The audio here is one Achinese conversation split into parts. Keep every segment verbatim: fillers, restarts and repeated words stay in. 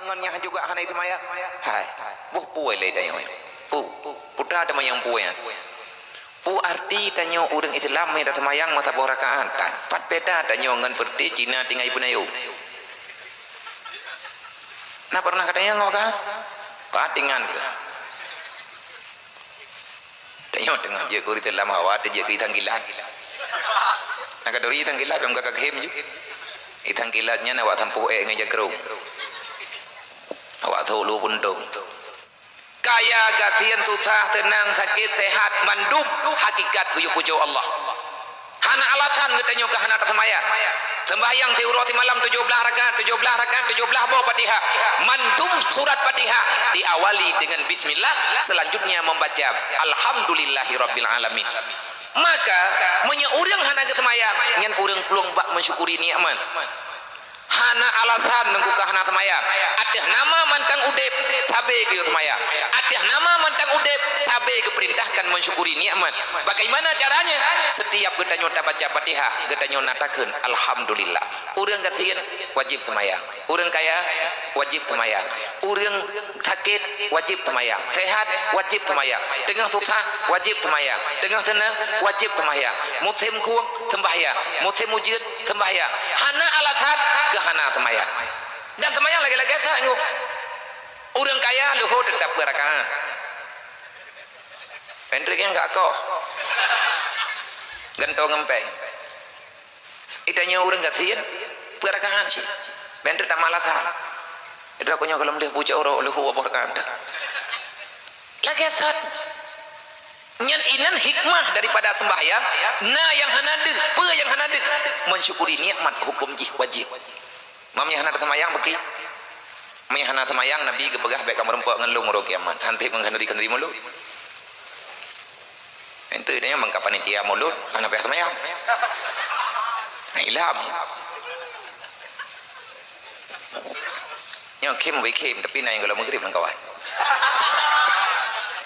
Ngon nyang juga hana iteumayang. Hai, boh peue lé tanyoe. Peue, peue teuma nyang peue nyan. Peue arti tanyoe ureuëng Islam mita seumayang meusaboh rakaat? Tan, pat beda tanyoe ngon peureuté Cina tinggai peunayoe. Na pernah katanyong awak ka? Pat ingat keu? Tanyoe teungoh jeuet keu ureuëng lam hawa, teujeuet keu itang kilat. Na ka turi itang kilat, nyang ka kakhém ju. Itang kilat nyan awak tampoh ék ngon jakrong. Awak thok lu puntông. Kaya, gasien, susah, seunang, sakét, sehat, mandum hakikat geuyue pujoe Allah. Hana alasan geutanyoe ka hana taseumayang. Seumbahyang siuroe simalam tujoh blaih rakaat, tujoh blaih rakaat, tujoh blaih boh Fatihah. Mandum surat Fatihah diawali dengan bismillah, selanjutnya membaca alhamdulillahirabbil alamin. Maka, meunyoe ureuëng hana geuseumayang, nyan ureuëng plueng bak mensyukuri nikmat. Hana alasan nungku ka hana seumayang. Ateueh nama mantong udeb, sabe geuyue seumayang. Ateueh nama mantong udeb, sabe geupeurintahkan mensyukuri nikmat. Bagaimana caranya? Setiap geutanyoe tabaca Fatihah, geutanyoe na takheun alhamdulillah. Ureuëng gasien wajéb seumayang. Ureuëng kaya wajéb seumayang. Ureuëng sakét wajéb seumayang. Sehat wajéb seumayang. Teungoh susah wajéb seumayang. Teungoh seunang wajéb seumayang. Musém khueng seumbahyang. Musém ujeuen seumbahyang. Hana alasan keu hana seumayang. Dan seumayang lagée-lagée that nyoe. Ureuëng kaya luho teutap beurakaat. Pendrik nyang gak koh. Gantong ngempeng. Itanyoe ureuëng gasien, peue rakaat cit. Ban teuma alasan. Itu aku nyoe gohlom deuh pucok uroe leuhu boh rakaat dah. Lagée that. Nyan inan hikmah daripada sembahyang, na nyang hana deuh, peue nyang hana deuh. Mensyukuri nikmat hukum jih wajéb. Mam nyang hana taseumayang beuki. Meunyoe hana seumayang, Nabi geupeugah bék kamoe rumpok ngon lôn uroe kiamat. Hanté meukhanduri-khanduri mulod. Enteuk nyan meuka panitia mulod, hana payah seumayang. Nah, ilham. Nyoe khém wéh khém, tapi na nyang gohlom meugrib ngon kawan.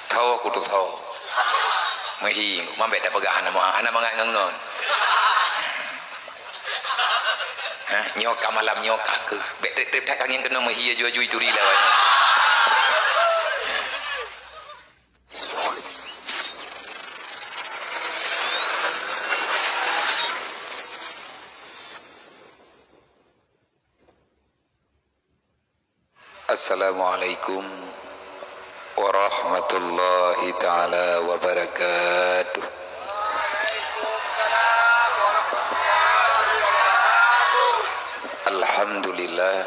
Tho kutu tho. Meuhi, mambet tapeugah hana mau, hana mangat ngon-ngon. Ha, nyoe ka malam nyoe ka keuh. Bék trép-trép that ka ngieng keunoe meuhi aju-aju ituri lawai. Assalamualaikum warahmatullahi taala wabarakatuh. Alhamdulillah.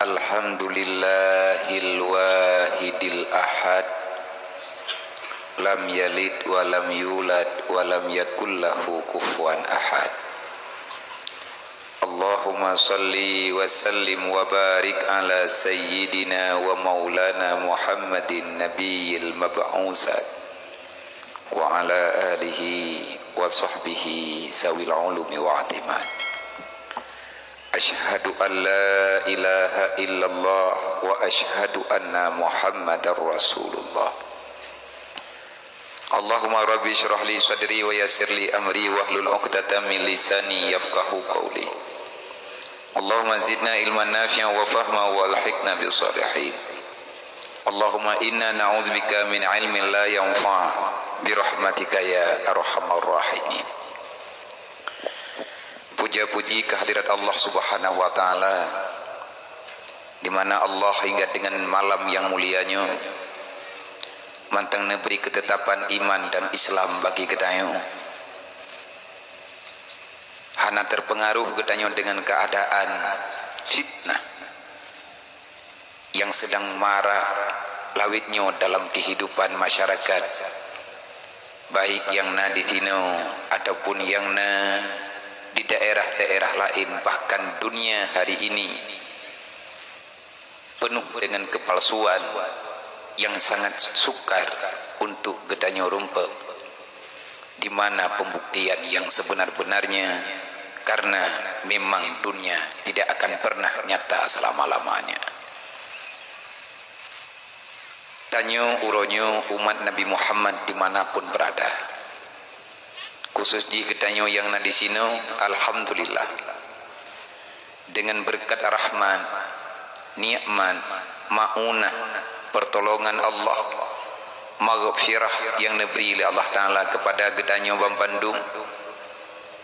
Alhamdulillahil wahidil ahad. Lam yalid wa lam yulad wa lam yakul lahu kufuwan ahad. Allahumma salli wa sallim wa barik ala sayyidina wa maulana Muhammadin nabiyil mab'usat wa ala alihi wa sahbihi zawil ulumi wa atimat. Asyhadu an la ilaha illallah wa asyhadu anna Muhammadar Rasulullah. Allahumma rabbi syrah li sadri wa yassir li amri wahlul 'uqdatam min lisani yafqahu qawli. Allahumma zidna ilman nafi'an wa fahma wa alhiqna bis salihin. Allahumma inna na'udzubika min ilmin la yanfa' bi rahmatika ya arhamar rahimin. Puja-puji kehadirat Allah Subhanahu wa Ta'ala, di mana Allah hingga dengan malam yang mulia nyoe mantong neubri keutetapan iman dan Islam bagi geutanyoe. Hana terpengaruh geutanyoe dengan keadaan fitnah yang sedang marak lawét nyoe dalam kehidupan masyarakat, baik nyang na di sinoe ataupun nyang na di daerah-daerah laén, bahkan dunia hari ini penuh dengan kepalsuan yang sangat sukar untuk geutanyoe rumpok. Di mana pembuktian yang sebenar-benarnya, karena memang dunia tidak akan pernah nyata selama-lamanya. Tanyoe uroe nyoe umat Nabi Muhammad di mana pun berada, khusus jih geutanyoe nyang na di sinoe, alhamdulillah. Dengan berkat rahmat, nikmat, maunah, pertolongan Allah, maghfirah yang neubri lé Allah Taala kepada geutanyoe banmandum,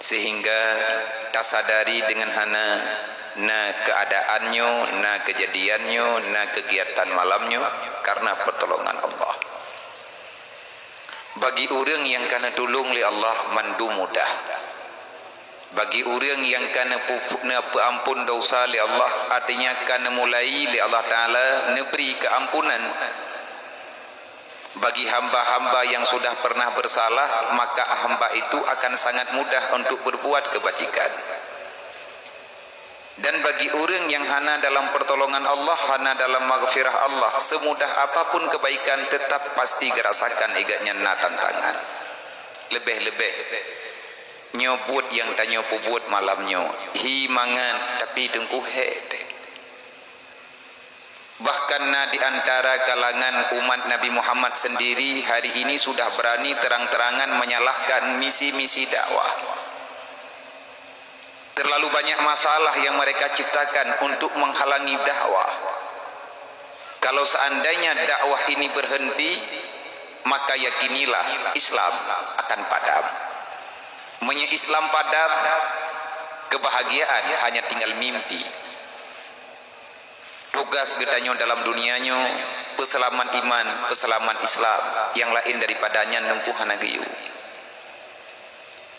sehingga tasadari dengan hana na keadaannyoe, na kejadiannyoe, na kegiatan malamnyoe karena pertolongan Allah. Bagi ureuëng nyang ka neutulông lé Allah, mandum mudah. Bagi ureuëng nyang ka neupeu-, neupeuamphon desya lé Allah, artinya ka neumulai lé Allah Taala neubri keuampunan. Bagi hamba-hamba yang sudah pernah bersalah, maka hamba itu akan sangat mudah untuk berbuat kebajikan. Dan bagi ureuëng nyang hana dalam pertolongan Allah, hana dalam maghfirah Allah, semudah apapun kebaikan, tetap pasti geurasakan igat nyan na tantangan. Leubeh-leubeh nyoe buet nyang tanyoe peubuet malamnyoe, hi mangat, tapi teungku hék teuh. Bahkan na di antara kalangan umat Nabi Muhammad sendiri hari ini sudah berani terang-terangan menyalahkan misi-misi dakwah. Terlalu banyak masalah yang mereka ciptakan untuk menghalangi dakwah. Kalau seandainya dakwah ini berhenti, maka yakinilah Islam akan padam. Meunyoe Islam padam, kebahagiaan hanya tinggal mimpi. Tugas geutanyoe dalam dunia nyoe, peuseulamat iman, peuseulamat Islam, nyang laén daripada nyan teungku hana geuyue.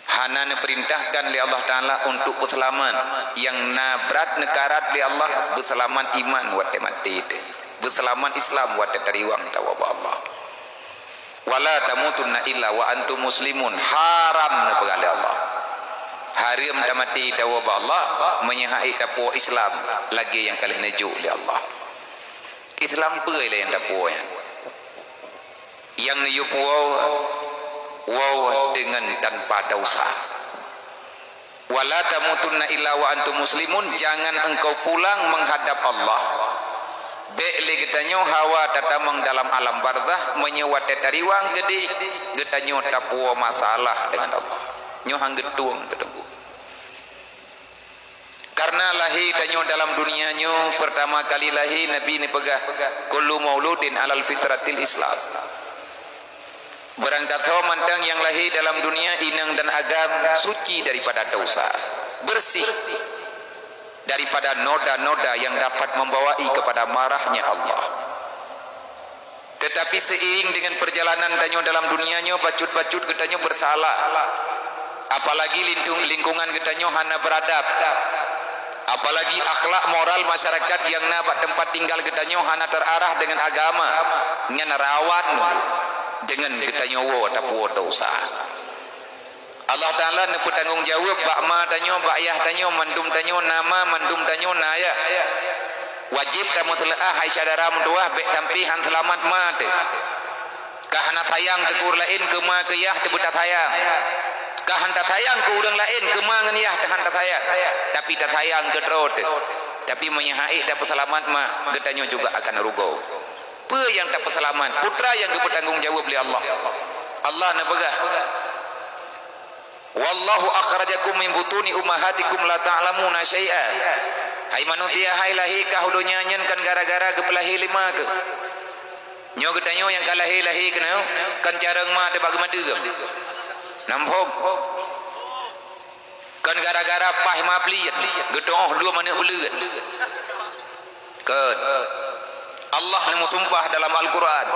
Hana neupeurintahkan lé Allah Taala untuk peuseulamat, nyang na brat neukarat lé Allah, beuseulamat iman watée maté teuh, beuseulamat Islam watée tariwang tawoe bak Allah. "Wala tamutunna illa wa antum muslimun," haram neupeugah lé Allah. Hareuem tamaté tawoe bak Allah, meunyoe hana tapuwoe Islam lagée nyang ka lheueh neujok lé Allah. Islam peue lé nyang tapuwoe nyan? Nyang neuyue puwoe, woe deungon tanpa desya. "Wala tamutunna illa wa antum muslimun," jangan engkau pulang menghadap Allah. Bék lé geutanyoe hawa tatamong dalam alam barzakh, meunyoe watée tariwang keudeh geutanyoe tapuwoe masalah deungon Allah. Nyoe han geutueng teuh teungku. Karena lahé tanyoe dalam dunia nyoe, pertama kali lahé Nabi neupeugah, "Kullu mauludin alal fitratil Islam." Barangkasoe mantong nyang lahé dalam dunia inong dan agam suci daripada desya, bersih daripada noda-noda yang dapat membawai kepada marahnya Allah. Tetapi seiring dengan perjalanan tanyoe dalam dunia nyoe, bacut-bacut geutanyoe bersalah. Apalagi lintung-, lingkungan geutanyoe hana beradab. Apalagi akhlak moral masyarakat nyang na bak teumpat tinggal geutanyoe hana terarah dengan agama, nyan rawan deungon geutanyoe woe tapuwoe desya. Allah Taala neupeutanggong jaweueb bak ma tanyoe, bak yah tanyoe, mandum tanyoe na ma, mandum tanyoe na yah. Wajéb tameuseuleuah hai syedara meutuwah, bék sampai han seulamat ma teuh. Ka hana sayang teuh keu ureuëng laén, keu ma keu yah teuh beutasayang. Ka han tasayang keu ureuëng laén, keu ma ngon yah teuh han tasayang. Tapi tasayang keu droe teuh. Tapi meunyoe han ék tapeuseulamat ma, geutanyoe juga akan rugoe. Peue nyang tapeuseulamat? Putra nyang geupeutanggong jaweueb lé Allah. Allah neupeugah, "Wallahu akhrajakum min butuni ummahatikum la ta'lamuna syai'a." Hai manusia, hai lahé kah u donya nyan kon gara-gara geupeulahé lé ma keuh. Nyoe geutanyoe nyang ka lahé-lahé keunoe, kon carông ma teuh bak geumadeueng. Namphom. Kon gara-gara paih ma bliet, geutuoh lom aneuëk buleuen. Kon. Allah neumeusumpah dalam Al-Quran,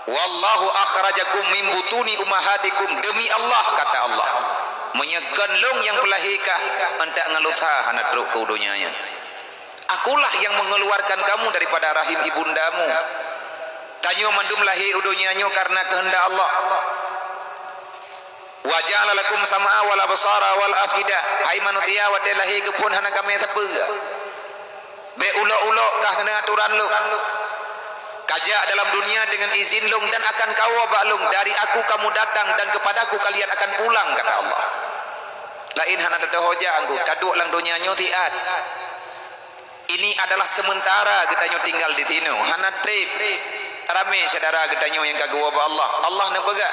"Wallahu akhrajakum min butuni ummahatikum," demi Allah, kata Allah, "Meunyoe kon lôn nyang peulahé kah, eunteuk ngon lusa hana trok keu donya nyan. Akulah yang mengeluarkan kamu daripada rahim ibundamu." Tanyoe mandum lahé u donya nyoe karena keuheundak Allah. "Wa ja'ala lakum sam'a wal absara wal af'idah." Hai manusia, watée lahé geuphon hana kamoe sapeue. Bék ulok-ulok kah keuneuk aturan lôn. Kajak dalam dunia dengan izin lôn dan akan kawoe bak lôn. Dari aku kamu datang dan kepadaku kalian akan pulang, kata Allah. Laén hana teutoh jak anggô, taduek lam donya nyoe siat. Ini adalah sementara geutanyoe tinggal di sinoe, hana treb. Ramé syedara geutanyoe nyang ka geuwoe bak Allah. Allah neupeugah,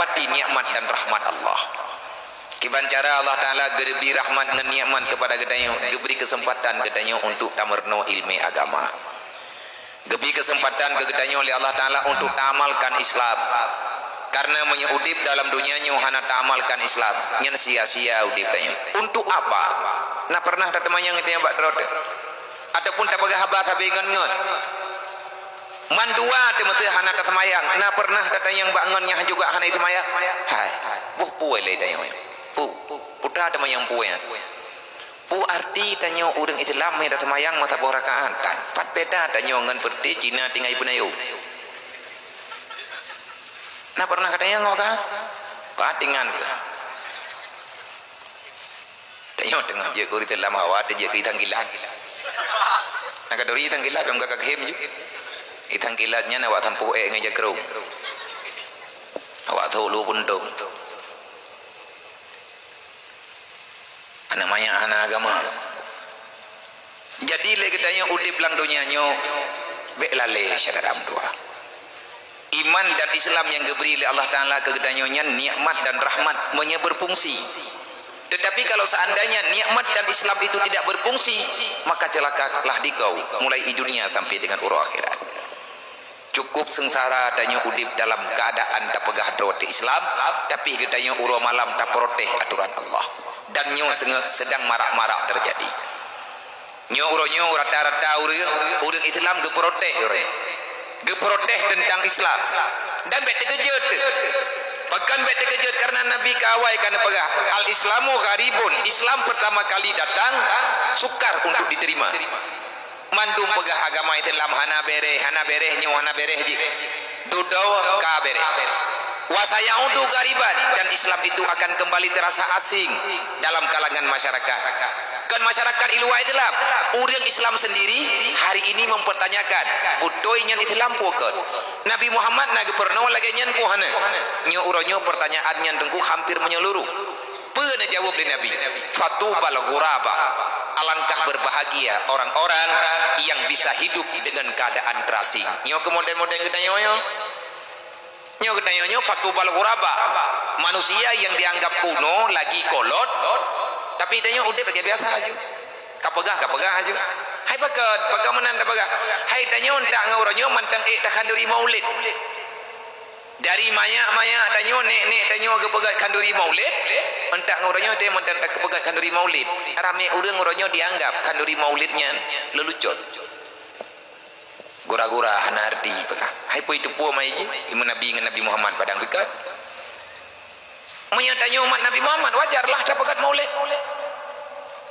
Pati nikmat dan rahmat Allah. Kiban cara Allah Taala geubri rahmat ngon nikmat keupada geutanyoe, geubri keuseumpatan geutanyoe untuk tameurunoe ilmu agama. Geubri keuseumpatan keu geutanyoe lé Allah Taala untuk taamalkan Islam. Karena meunyoe udeb dalam dunia nyoe hana taamalkan Islam, nyan sia-sia udeb tanyoe. Untuk apa? Na pernah tateumanyong geutanyoe bak droe teuh? Ataupun tapeugah haba sabe ngon-ngon? Mandua teuh meusé hana taseumayang, na pernah tatanyong bak ngon nyang juga hana jiseumayang? Hai, boh peue lé tanyoe? Peue? Peue teumanyong peue nyan? Peue arti tanyoe ureuëng Islam nyang taseumayang meusaboh rakaat? Tan, pat beda tanyoe ngon peureuté Cina tinggai peunayoe? Na pernah katanyong ngon ka? Ka tingan ka. Tanyoe teungoh jeuet keu ureuëng lam hawa, teujeuet keu itang kilat. Na ka duri itang kilat, dong ka kakhem ju. Itang kilat nyan awak sampôh ék ngon jakrong. Awak thok lu peuntông. Aneuk manyak hana agama. Jadi lé geutanyoe udeb lam donya nyoe, bék lalé syedara meutuwah. Iman dan Islam nyang geubri lé Allah Taala keu geutanyoe nyan nikmat dan rahmat meunyoe beufungsi. Tetapi kalau seandainya nikmat dan Islam itu tidak berfungsi, maka celakalah dikau mulai di dunia sampai dengan uroe akhirat. Cukup seungsara tanyoe udeb dalam keuadaan tapeugah droe teuh Islam, tapi geutanyoe uroe malam taprotes atoran Allah. Dan nyoe senge-, sedang marak-marak teujadi. Nyoe uroe nyoe rata-rata ureuëng, ureuëng Islam geuprotes ureuëng. Geuprotes teuntang Islam. Dan bék teukeujot. Pakon bék teukeujot, karena Nabi ka awai ka neupeugah, "Al-Islamu gharibun." Islam pertama kali datang sukar untuk diterima. Mandum peugah agama Islam hana bereh, hana bereh nyoe, hana bereh jih. Dudoe ka bereh. Wa sayaudu ghariban, dan Islam itu akan kembali terasa asing dalam kalangan masyarakat. Kon masyarakat di luar Islam, ureuëng Islam sendiri hari ini mempertanyakan, beutôi nyan Islam peue kon? Nabi Muhammad na geupeurunoe lagée nyan peue hana? Nyoe uroe nyoe pertanyaan nyan teungku hampir menyeluruh. Peue neujaweueb lé Nabi? "Fatubal ghuraba." Alangkah berbahagia orang-orang yang bisa hidup dengan keadaan terasing. Nyoe keu model-model geutanyoe nyoe. Nyoe geutanyoe nyoe fatubal ghuraba. Manusia yang dianggap kuno, lagi kolot, tapi tanyoe udeb lagée biasa aju. Kapeugah, kapeugah aju. Hai pakon, pakon meunan tapeugah? Hai tanyoe ntak ngon uroe nyoe mantong ék takhanduri maulid. Dari manyak-manyak tanyoe, nek-nek tanyoe geupeugah khanduri maulid, mantong uroe nyoe teuh mantong takeupeugah khanduri maulid. Ramé ureuëng uroe nyoe dianggap khanduri maulid nyan leulucon. Gura-gura hana arti peugah. Hai peue itu peue mai jih? Imeum Nabi ngon Nabi Muhammad padang beukat. Meunyoe tanyoe umat Nabi Muhammad, wajarlah tapeugah maulid.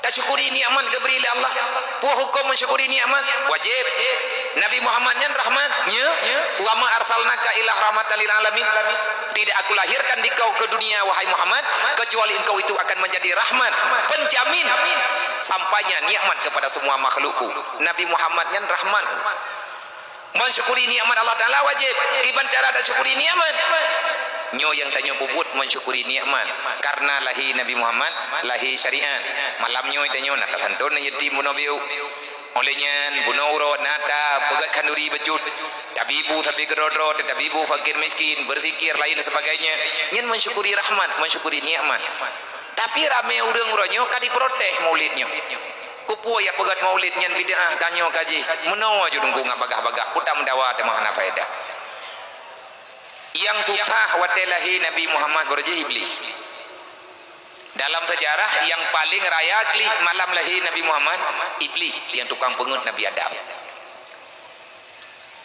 Tasyukuri nikmat geubri lé Allah. Peue huköm mensyukuri nikmat? Wajéb. Nabi Muhammad nyan rahmat, nya? "Wa ma arsalnaka illa rahmatan lil alamin." Tidak aku lahirkan dikau ke dunia, wahai Muhammad, kecuali engkau itu akan menjadi rahmat, penjamin sampainya nikmat kepada semua makhlukku. Nabi Muhammad nyan rahmat. Mensyukuri nikmat Allah Taala wajéb. Kiban cara tasyukuri nikmat? Nyoe nyang tanyoe peubuet mensyukuri nikmat. Karena lahé Nabi Muhammad, lahé syariat. Malam nyoe tanyoe na tasanton yatim bunoe biôh. Óh lheueh nyan, bunoe uroe na tapeugét khanduri bacut. Tabibu sabe keudroe-droe, tabibu fakir miskin, berzikir, lain sebagainya. Nyan mensyukuri rahmat, mensyukuri nikmat. Tapi ramé ureuëng uroe nyoe ka diprotes maulid nyoe. Keupeue ya peugét maulid nyan bid'ah, tanyoe ka jih. Meunoe aju teungku ngat bagah-bagah, peue tameudawa teuma hana faedah. Nyang susah watée lahé Nabi Muhammad baroe jih Iblih. Dalam sejarah nyang paléng raya klik malam lahé Nabi Muhammad, Iblih nyang tukang peungeuet Nabi Adam.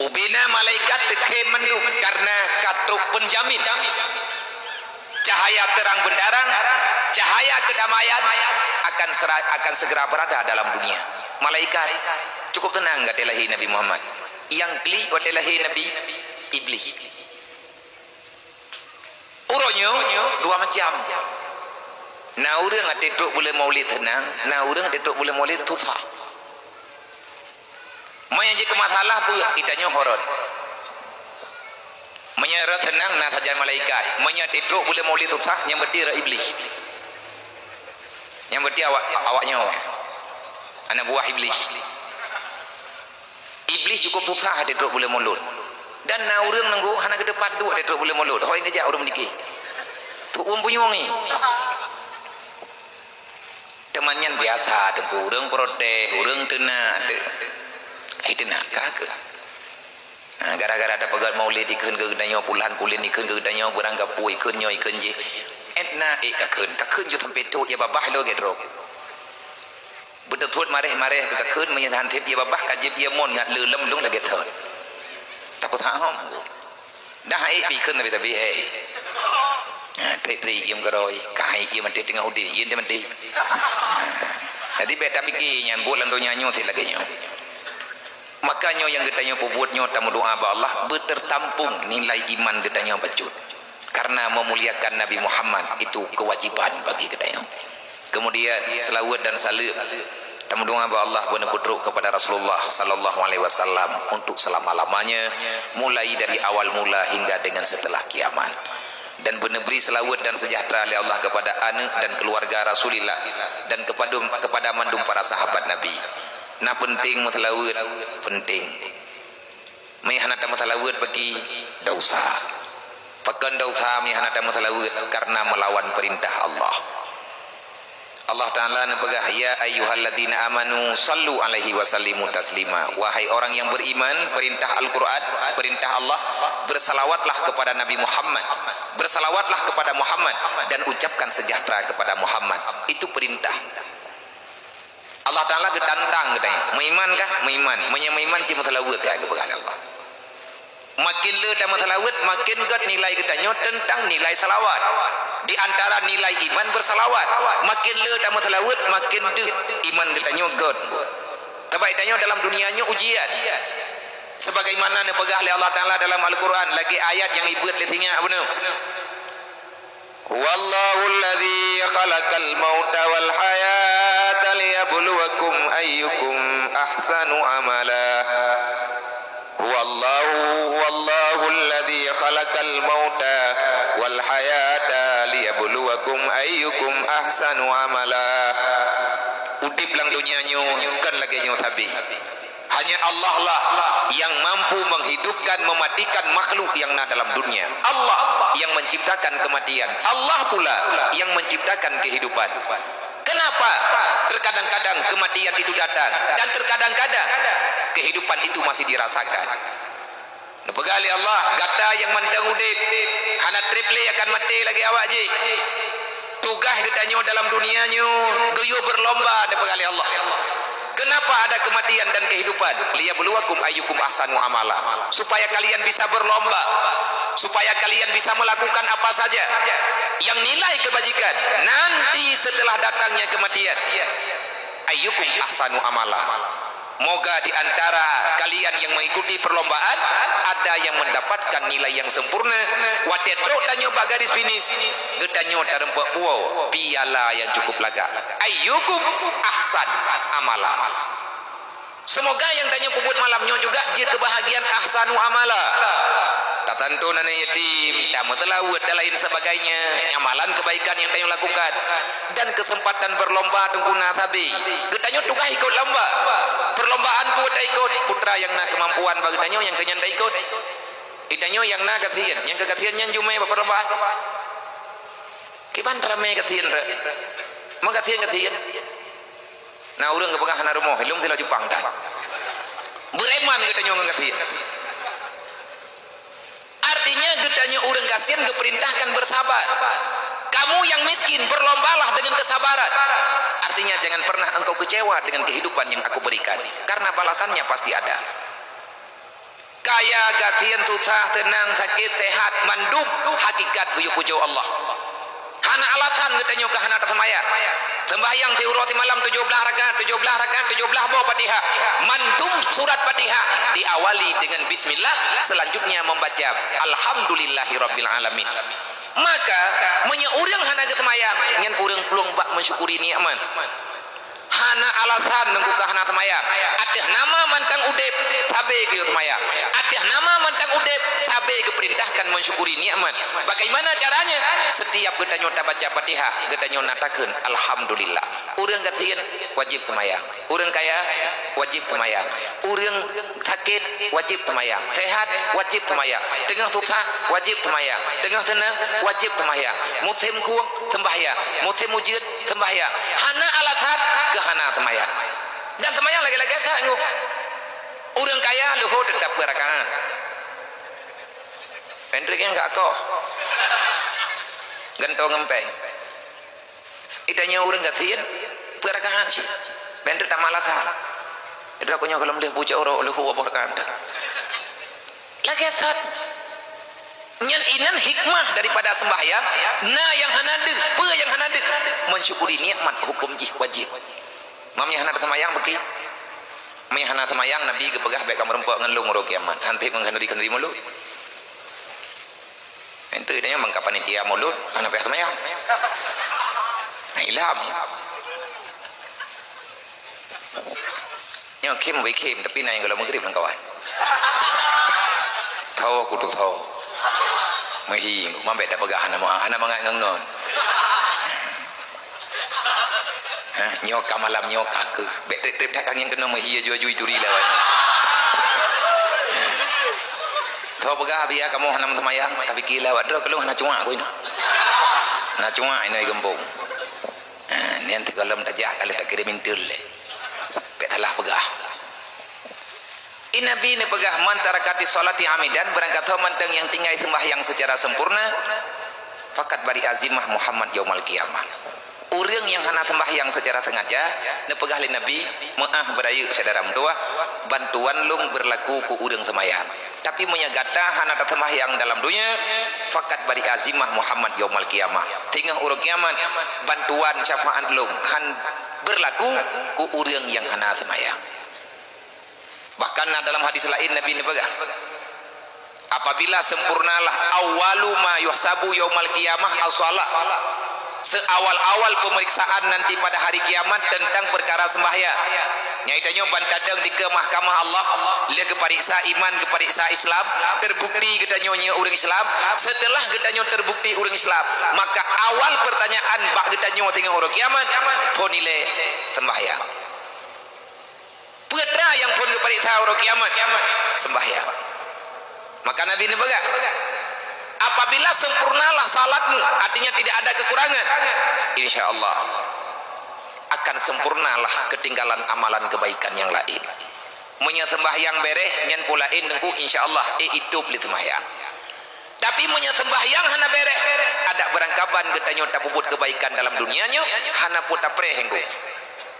Ubena malaikat teukhém mandum karena ka trok penjamin. Cahaya terang benderang, cahaya kedamaian akan sera-, akan segera berada dalam dunia. Malaikat, cukup tenang watée lahé Nabi Muhammad. Nyang klik watée lahé Nabi, Iblih. Uroe nyoe dua macam. Na ureuëng até trok buleuen maulid seunang, na ureuëng até trok buleuen maulid susah. Meunyoe jeuet keu masalah peue, geutanyoe ho rot. Meunyoe rot seunang, na sajan malaikat. Meunyoe até trok buleuen maulid susah, nyang beutôi rot Iblih. Nyang beutôi awak, awak nyoe. Aneuk buah Iblih. Iblih cukup susah até trok buleuen maulid. Dan na ureuëng nunggu hana geuteupat duek até trok buleuen maulid. Ho nyang geujak ureuëng meudike. Tu'uem punyueng nyan. Teuma nyan biasa, Teungku, ureuëng protes, ureuëng teunak, teu-, ai teunak ka keuh. Ha, gara-gara tapeugét maulid ikheun keu geutanyoe, pulan pulin ikheun keu geutanyoe, beurangkapeue ikheun nyoe ikheun jih. Étna ék kakheun, kakheun ju sampai trok, ya babah lo gét rok. Beuteuthot maréh-maréh keu kakheun, meunyoe han thép ya babah ka jeuet ya mon ngat le lom lung lagée thot. Tapeuthahom. Dah ék pi kheun tabi-tabi, ék. Ha, trik-trik iem keurôi, ka ék iem maté teungoh udeb, iem maté. Ha. Jadi bék tapike nyan buet lam donya nyoe sit lagée nyoe. Maka nyoe nyang geutanyoe peubuet nyoe tameudoa bak Allah beuteurtampong nilai iman geutanyoe bacut. Karena memuliakan Nabi Muhammad itu kewajiban bagi geutanyoe. Kemudian, seulaweuet dan saleuem tameudoa bak Allah beuneupeutrok kepada Rasulullah sallallahu alaihi wasallam untuk selama-lamanya, mulai dari awal mula hingga dengan setelah kiamat. Dan beuneubri seulaweuet dan sejahtera lé Allah kepada aneuk dan keluarga Rasulillah dan kepada, kepada mandum para sahabat Nabi. Na penting meuseulaweuet, penting. Meunyoe hana tameuseulaweuet bagi dosa. Pakon dosa meunyoe hana tameuseulaweuet? Karena melawan perintah Allah. Allah Ta'ala neupeugah, "Ya ayyuhalladzina amanu sallu alaihi wa sallimu taslima." Wahai orang yang beriman, perintah Al-Quran, perintah Allah, bersalawatlah kepada Nabi Muhammad. Bersalawatlah kepada Muhammad dan ucapkan sejahtera kepada Muhammad. Itu perintah. Allah Ta'ala geutantang geutanyoe. Meuiman kah? Meuiman. Meunyoe meuiman, cit meuseulaweuet, ka geupeugah lé Allah. Makin le tameuseulaweuet, makin gét nilai geutanyoe teuntang nilai seulaweuet. Di antara nilai iman beuseulaweuet. Makin le tameuseulaweuet, makin deuh iman geutanyoe gét. Sabab geutanyoe dalam dunia nyoe ujian. Sebagaimana neupeugah lé Allah Ta'ala dalam Al-Quran, lagée ayat nyang ibeuet lé sinyak bunoe. "Huwallahul ladzi khalaqal mauta wal hayata liyabluwakum ayyukum ahsanu amala. Huwallahu, huwallahul ladzi khalaqal mauta wal hayata liyabluwakum ayyukum ahsanu amala." Udeb lam donya nyoe kon lagée nyoe sabe. Hanya Allah lah yang mampu menghidupkan, mematikan makhluk yang na dalam dunia. Allah yang menciptakan kematian. Allah pula yang menciptakan kehidupan. Kenapa terkadang-kadang kematian itu datang dan terkadang-kadang kehidupan itu masih dirasakan? Neupeugah lé Allah, "Gata nyang mantong udeb, hana treb lé akan maté lagée awak jih." Tugaih geutanyoe dalam dunia nyoe geuyue beurlomba, neupeugah lé Allah. Kenapa ada kematian dan kehidupan? "Liyabluwakum ayyukum ahsanu amala." Supaya kalian bisa berlomba, supaya kalian bisa melakukan apa saja yang nilai kebajikan nanti setelah datangnya kematian. "Ayyukum ahsanu amala." Moga di antara kalian yang mengikuti perlombaan ada yang mendapatkan nilai yang sempurna. Watée trok tanyoe bak garis finish, geutanyoe tareumpok puwoe piala yang cukup lagak. "Ayyukum ahsan amala." Semoga yang tanyoe peubuet malam nyoe juga jeuet keu bahagian ahsanu amala. Tatantu na yatim, tameuseulaweuet dan lain sebagainya, amalan kebaikan yang tanyoe lakukan. Dan kesempatan berlomba teungku na sabe. Geutanyoe tugaih ikot lomba. Perlombaan peue taikot, putra nyang na kemampuan bak geutanyoe nyang keu nyan taikot. Geutanyoe nyang na gasien, nyang keu gasien nyan jumé bak perlombaan. Kiban ramé gasien re. Meugasien-gasien. Na ureuëng geupeugah hana rumoh, ilong sila Jepang tan. Beureuman geutanyoe ngon gasien. Artinya geutanyoe ureuëng gasien geuperintahkan bersabar. Kamu yang miskin, berlombalah dengan kesabaran. Artinya jangan pernah engkau kecewa dengan kehidupan yang aku berikan, karena balasannya pasti ada. Kaya, gasien, susah, seunang, sakét, sehat, mandum hakikat geuyue pujoe Allah. Hana alasan geutanyoe ka hana taseumayang. Seumbahyang siuroe simalam tujoh blaih rakaat, tujoh blaih rakaat, tujoh blaih boh Fatihah. Mandum surat Fatihah diawali dengan bismillah, selanjutnya membaca alhamdulillahirabbil alamin. Maka, meunyoe ureuëng hana geuseumayang, nyan ureuëng plueng bak mensyukuri nikmat. Hana alasan teungku ka hana seumayang. Ateueh nama mantong udeb, sabe geuyue seumayang. Ateueh nama mantong udeb, sabe geuperintahkan mensyukuri nikmat. Bagaimana caranya? Setiap geutanyoe tabaca Fatihah, geutanyoe na takheun, "Alhamdulillah." Ureuëng gasien wajéb seumayang. Ureuëng kaya wajéb seumayang. Ureuëng sakét wajéb seumayang. Sehat wajéb seumayang. Teungoh susah wajéb seumayang. Teungoh seunang wajéb seumayang. Musém khueng seumbahyang. Musém ujeuen seumbahyang. Hana alasan keu hana seumayang. Dan seumayang lagée-lagée that nyoe. Ureuëng kaya leuhô teutap peue rakaat. Pendek nyang gak koh. Geuntong ngempeng. Geutanyoe ureuëng gasien, peue rakaat cit. Pendek tamah alasan. Itu aku nyoe gohlom leuh pucok uroe leuhô boh rakaat. Lagée that. Nyan inan hikmah daripada sembahyang, na nyang hana deuh, peue nyang hana deuh? Mensyukuri nikmat hukum jih wajéb. Mam nyang hana teumayang beuki. Meunyoe hana teumayang, Nabi geupeugah bék kamoe meurumpok ngon lôn uroe kiamat. Hanté meukhanduri-khanduri mulod. Itu dia memang kapan dia mulod, hana payah teumayang. Nah, ilham. Nyoe khém wéh khém, tapi na nyang gohlom meugrib lam kawan. Tho kutu tho. Meuhi, mambet dak peugah hana ma-, hana mangat ngon-ngon. Ha, nyoe ka malam nyoe ka keuh. Bék treb-treb that ka ngieng keunoe meuhi aju-aju ituri lawan. Tho peugah biya kamoe hana meuteumanyang, tapi kila wak droe keulong hana cuak ku inoe. Hana cuak inoe geumpung. Ha, nyan teugohlom tajak ka lheueh takirém intel lé. Bék salah peugah. I Nabi neupeugah, "Man tarakatis sholati amidan," barangkasoe mantong nyang tinggai seumbahyang seucara sempurna, "faqad bari'a zimmah Muhammad yaumal qiyamah." Ureuëng nyang hana seumbahyang seucara sengaja, neupeugah lé Nabi, meuáh beurayeuk syedara meutuwah, bantuan lôn beurlaku keu ureuëng seumbahyang. Tapi meunyoe gata hana taseumbahyang dalam donya, "faqad bari'a zimmah Muhammad yaumal qiyamah." Teungoh uroe kiamat, bantuan syafaat lôn han beurlaku keu ureuëng nyang hana seumbahyang. Bahkan na dalam hadis laén Nabi neupeugah, apabila sempurnalah awwalu ma yuhsabu yaumal qiyamah as-shalah, seawal-awal pemeriksaan nanti pada hari kiamat tentang perkara sembahyang. Nyai tanyoe ban tadong dikeue mahkamah Allah, lheueh geupariksa iman, geupariksa Islam, terbukti geutanyoe nyoe ureuëng Islam. Setelah geutanyoe terbukti ureuëng Islam, maka awal pertanyaan bak geutanyoe teungoh uroe kiamat, "Peue nilai sembahyang?" Peue teuma nyang phon geupareksa uroe kiamat? Sembahyang. Maka Nabi neupeugah, "Apabila sempurnalah salatmu," artinya tidak ada kekurangan, insya Allah akan sempurnalah ketinggalan amalan kebaikan yang lain. Meunyoe sembahyang bereh, nyan peue laén teungku, insya Allah, eh, itôb lé sembahyang. Tapi meunyoe sembahyang hana bereh, adak beurangkaban geutanyoe tapeubuet keubaikan dalam dunia nyoe, hana peue tapreh teungku.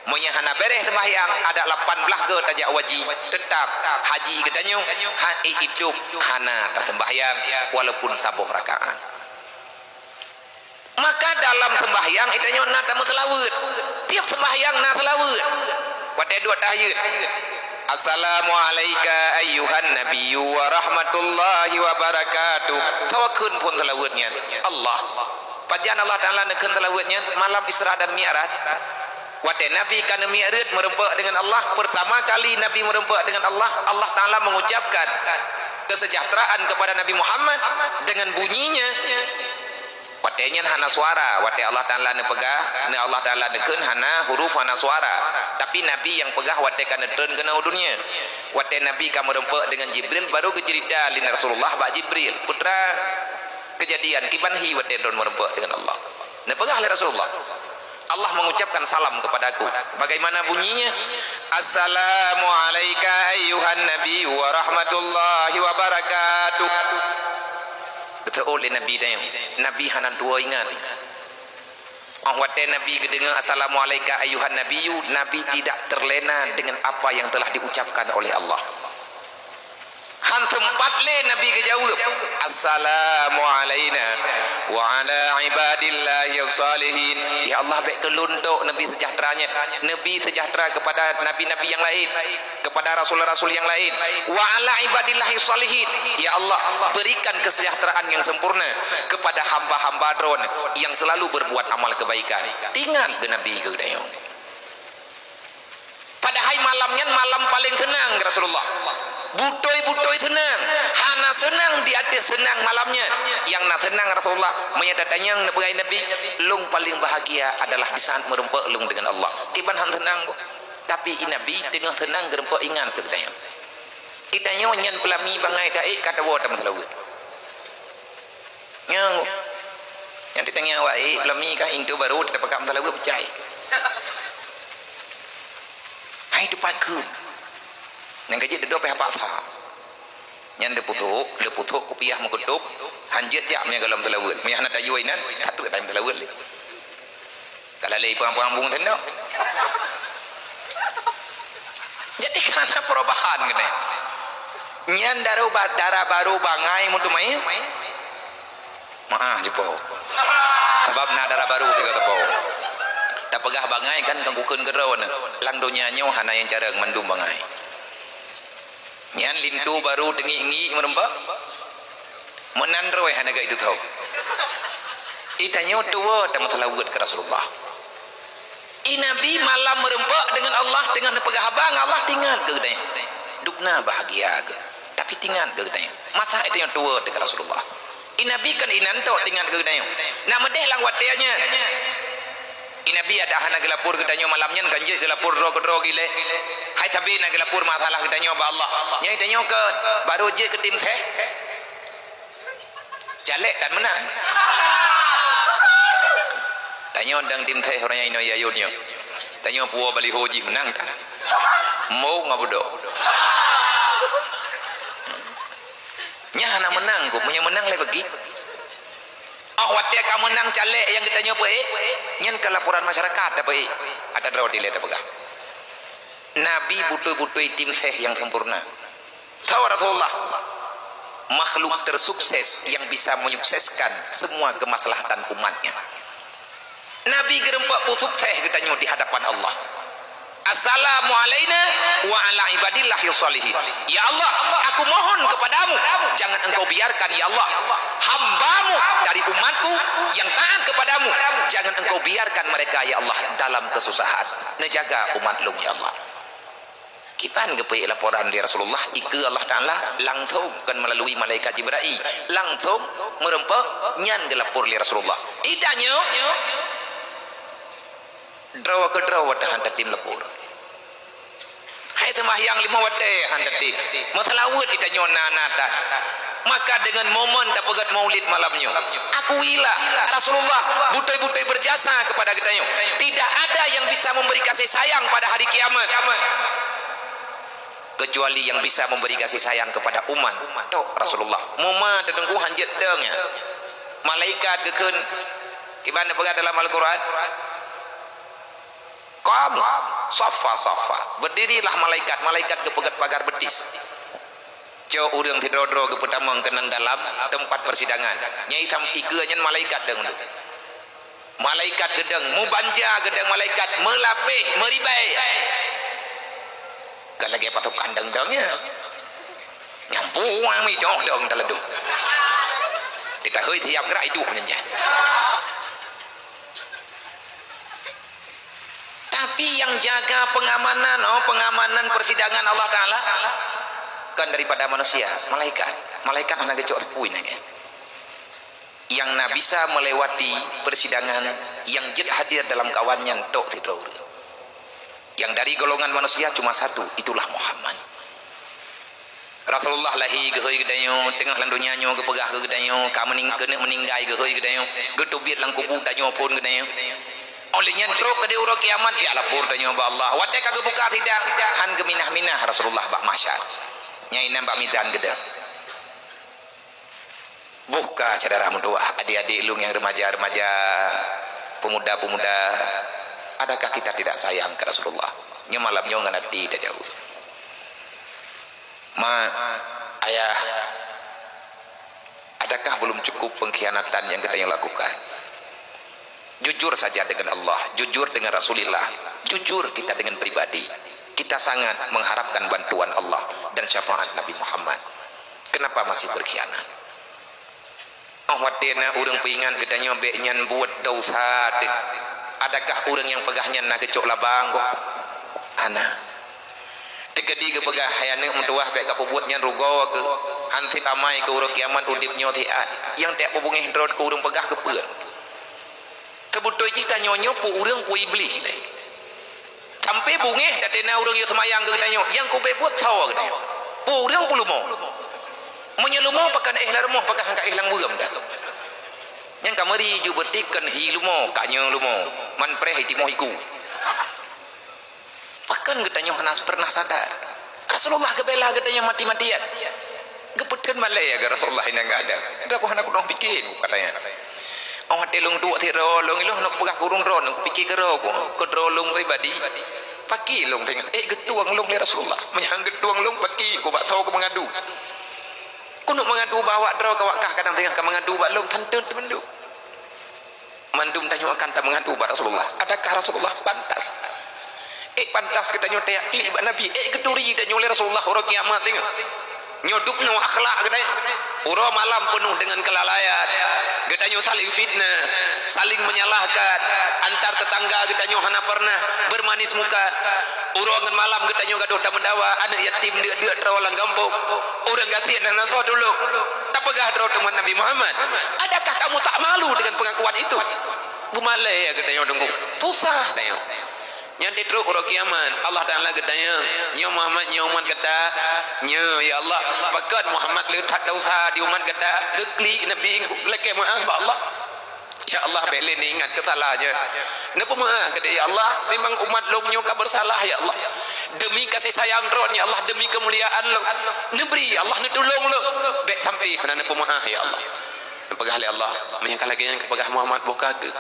Meunyoe hana bereh sembahyang, adak lapan blaih goe tajak haji, teutap haji geutanyoe, ha, eh, itôb hana tasembahyang walaupun saboh rakaat. Maka dalam sembahyang geutanyoe na tameuseulaweuet. Tiep sembahyang na seulaweuet. Watée duek tahiyat, "Assalamu alaika ayyuhan nabiyyu wa rahmatullahi wa barakatuh." Sawa kheun phon seulaweuet nyan? Allah. Pajan Allah Taala neukheun seulaweuet nyan? Malam Isra dan Mi'raj. Watée Nabi ka neumi'raj meurumpok deungon Allah, pertama kali Nabi meurumpok deungon Allah, Allah Taala mengucapkan kesejahteraan kepada Nabi Muhammad dengan bunyinya. Watée nyan hana suara, watée Allah Taala neupeugah, neu Allah Taala neukheun hana huruf, hana suara. Tapi Nabi nyang peugah watée ka neutron keunoe u dunia. Watée Nabi ka meurumpok deungon Jibril, baru geuceurita lé Rasulullah bak Jibril, "Peue teuma keujadian, kiban hi watée tron meurumpok deungon Allah?" Neupeugah lé Rasulullah, Allah mengucapkan salam kepadaku. Bagaimana bunyinya? "Assalamu alaika ayyuhan nabiyyu wa rahmatullahi wa barakatuh." Beutôi lé Nabi teuh. Nabi hana tuwoe ingat. Óh watée Nabi geudeungoe, "Assalamu alaika ayyuhan nabiyyu," Nabi tidak terlena dengan apa yang telah diucapkan oleh Allah. Han teumpat lé Nabi geujaweueb, "Assalamu alaina wa ala ibadillahi shalihin." Ya Allah, bék keu lôn tok Nabi seujahteura nyan. Nabi seujahteura kepada nabi-nabi nyang laén, kepada rasul-rasul nyang laén. "Wa ala ibadillahi shalihin." Ya Allah, berikan kesejahteraan yang sempurna kepada hamba-hamba Droe yang selalu berbuat amal kebaikan. Teuingat keu Nabi geutanyoe. Padahai malam nyan malam paleng seunang keu Rasulullah. Butôi-butôi seunang, hana seunang di ateueh seunang malam nyan. Nyang na seunang Rasulullah, meunyoe tatanyong neupeugah Nabi, "Lôn paleng bahagia adalah di saat meureumpok lôn deungon Allah." Kiban han seunang kok. Tapi i Nabi teungoh seunang geureumpok ingat keu geutanyoe. Geutanyoe nyan peulami bangai taék ka tawoe tameuseulaweuet. Nyang, nyang teutangiang awak, eh, peulami ka intu barô teupeugah meuseulaweuet peucai. Hai teupat kheun. Nyang ka jeuet dudoe pih haba sa. Nyan leuputhok, leuputhok kupiah meukeutôb, han jeuet jak meunyoe gohlom seulaweuet. Meunyoe hana tayue inan, ka trok meuseulaweuet lé. Ka lalé ipang-pang bung tendok. Jadi ka na perubahan keunoe. Nyan daru ba-, dara barô bangai meuteumé. Maah jipo. Sabab na dara barô tiga teupeu. Tapeugah bangai kan kang kukheun keudroe na. Lam donya nyoe hana nyang carông mandum bangai. Nyan linto barô teungiek-ngiek meureumpok. Meunan droe hana geuideungo. I tanyoe tuwoe tameuseulaweuet keu Rasulullah. I Nabi malam meureumpok deungon Allah, teungoh neupeugah haba ngon Allah, tingat keu geutanyoe. Dubna bahagia geuh, tapi tingat keu geutanyoe. Masa i tanyoe tuwoe teuka Rasulullah. I Nabi kan inan tok tingat keu geutanyoe. Nak meudeh lam watée nyan. I Nabi adak hana geulapor geutanyoe malam nyan, kan jeuet geulapor droe keudroe gilée. Hai sabe na geulapor masalah geutanyoe bak Allah. Nyan i tanyoe keu barô jeuet keu tim seh. Caleg tan meunang. Tanyoe dang tim seh ureuëng nyang inoe yayôn nyoe. Tanyoe puwoe baliho jih meunang tan. Mo ngabudo. Nyan hana meunang kok, meunyoe meunang lé bagi. Oh, watée ka meunang caleg nyang geutanyoe peuék, nyan ka laporan masyarakat tapeuék. Ata droe dilée tapeugah. Nabi butôi-butôi tim seh nyang sempurna. Tahu Rasulullah, makhluk tersukses yang bisa menyukseskan semua kemaslahatan umatnya. Nabi geureumpok peusukses geutanyoe di hadapan Allah. Assalamu alaina wa ala ibadillahi shalihin. Ya Allah, aku mohon kepadamu, jangan engkau biarkan, ya Allah, hamba-Mu dari umatku yang taat kepadamu, jangan engkau biarkan mereka, ya Allah, dalam kesusahan. Neujaga umat lôn, ya Allah. Kiban geupeuék laporan lé Rasulullah, ikeue Allah Taala langsong, kon melalui malaikat Jibrail, langsong meureumpok nyan geulapor lé Rasulullah. I tanyoe, droe keudroe watée han tatem lapor. Hai seumahyang lima watée han tatem. Meuseulaweuet i tanyoe na-na that. Maka deungon momen tapeugét maulid malam nyoe, akuilah Rasulullah butôi-butôi berjasa kepada geutanyoe. Tidak ada yang bisa memberi kasih sayang pada hari kiamat kecuali yang bisa memberi kasih sayang kepada umat. Tok Rasulullah. Muma teudungku hanjeuet dong ya. Malaikat geukheun, kiban peugah dalam Al-Quran, "Qamu saffa saffa." Berdirilah malaikat, malaikat geupeugét pagar beutis. Cok ureuëng sidroe-droe geupeutamong keunan dalam teumpat persidangan. Nyai tham ikeue nyan malaikat deungon. Malaikat geudong, mubanja geudong malaikat, meulapeh, meuribai. Ka lagée pasukan dong-dong ya. Nyampu wami dong-dong dalam dong. Ditahoi siap gerak hidup nyan. Tapi yang jaga pengamanan, oh, pengamanan persidangan Allah Taala kan daripada manusia, malaikat. Malaikat hana geucok tepui nangkée. Yang na bisa melewati persidangan yang jeuet hadir dalam kawan nyan tok sidroe ureuëng. Yang dari golongan manusia cuma satu, itulah Muhammad. Rasulullah lahé geuhôi geutanyoe, teungoh lam donya nyoe geupeugah keu geutanyoe, ka meuning-, keuneuk meuninggai geuhôi geutanyoe, geuteubiet lam kubu tanyoe phon geutanyoe. Óh lheueh nyan trok keudeh uroe kiamat, jak lapor tanyoe bak Allah. Watée ka geubuka sidang, han geuminah-minah Rasulullah bak mahsyar. Nyan inan bak mizan geudong. Boh ka syedara meutuwah, adik-adik lôn nyang remaja-remaja, pemuda-pemuda, adakah kita tidak sayang ke Rasulullah? Nyoe malam nyoe ngon até tajaweueb. Ma, ayah, adakah belum cukup pengkhianatan yang kita yang lakukan? Jujur saja dengan Allah, jujur dengan Rasulullah, jujur kita dengan pribadi. Kita sangat mengharapkan bantuan Allah dan syafaat Nabi Muhammad. Kenapa masih berkhianat? Oh, watée na ureuëng peuingat geutanyoe bék nyan buet desya teuh. Adakah ureuëng nyang peugah nyan na geucok labang? Hana. Teukeudi geupeugah, "Hai aneuk meutuwah, bék kapeubuet nyan rugoe keuh, han sép amai keu uroe kiamat udép nyoe siat. Nyang tajak peubungéh droe keu ureuëng peugah keupeue?" Teubeutôi jih tanyoe nyoe peue ureuëng peue iblih. Sampai bungéh tateuna ureuëng nyang seumayang keu geutanyoe, nyang kubeuet soe geutanyoe? Peue ureuëng peue leumo? Meunyoe leumo pakon éh lam rumoh, pakon han ka éh lam beuem dah. Nyang ka meuri ju beutik kon hi leumo, ka nyoe leumo, man preh timoh iku. Pakon geutanyoe hana pernah sadar? Rasulullah geubela geutanyoe mati-matian. Geupeutheun malée ya Rasulullah inong gadang. Dah ku hana kudong pike ku katanya. Oh hati lung tuak sidroe lung ilong nak peugah kurung droe nak pike keudroe ku. Keudroe lung pribadi. Paki lung tengah. Eh geutuang lung lé Rasulullah. Meunyan geutuang lung paki ku bak soe ku mengadu. Ku nak mengadu bak awak droe ka wak kah kadang tengah ka mengadu bak lung santun teumenduk. Mandum tanyoe akan tameungadu bak Rasulullah. Adakah Rasulullah pantas? Eh, pantas geutanyoe tajak klik bak Nabi. Eh, geuturi tanyoe lé Rasulullah uroe kiamat nyoe. Nyoe dubnoe akhlak geutanyoe. Uroe malam peunoh deungon keulalaian. Geutanyoe saling fitnah, saling menyalahkan, antar tetangga geutanyoe hana pernah bermanis muka. Uroe ngon malam geutanyoe gadoh tameudawa, aneuk yatim deuk-deuk droe lam gampông. Ureuëng gasien hana soe tulông. Tapeugah droe teuma Nabi Muhammad, "Adakah kamu tak malu dengan pengakuan itu?" Beumalée ya geutanyoe teungku. Susah tanyoe. Nyan di trok uroe kiamat, Allah Taala geutanyong, "Nyoe Muhammad, nyoe umat gata?" "Nyoe, ya Allah." "Pakon Muhammad le that dosa di umat gata?" Geuklik Nabi lakée meu'ah bak Allah. "Ya Allah, bék lé ingat keu salah nyoe. Neupeumeu'ah keudeh, ya Allah. Memang umat lôn nyoe ka bersalah, ya Allah. Demi kasih sayang Droen, ya Allah, demi kemuliaan lôn, neubri, ya Allah, neutulông lôn. Bék sampai hana neupeumeu'ah, ya Allah." Neupeugah lé Allah, "Meunyoe ka lagée nyan kapeugah Muhammad, boh ka keuh."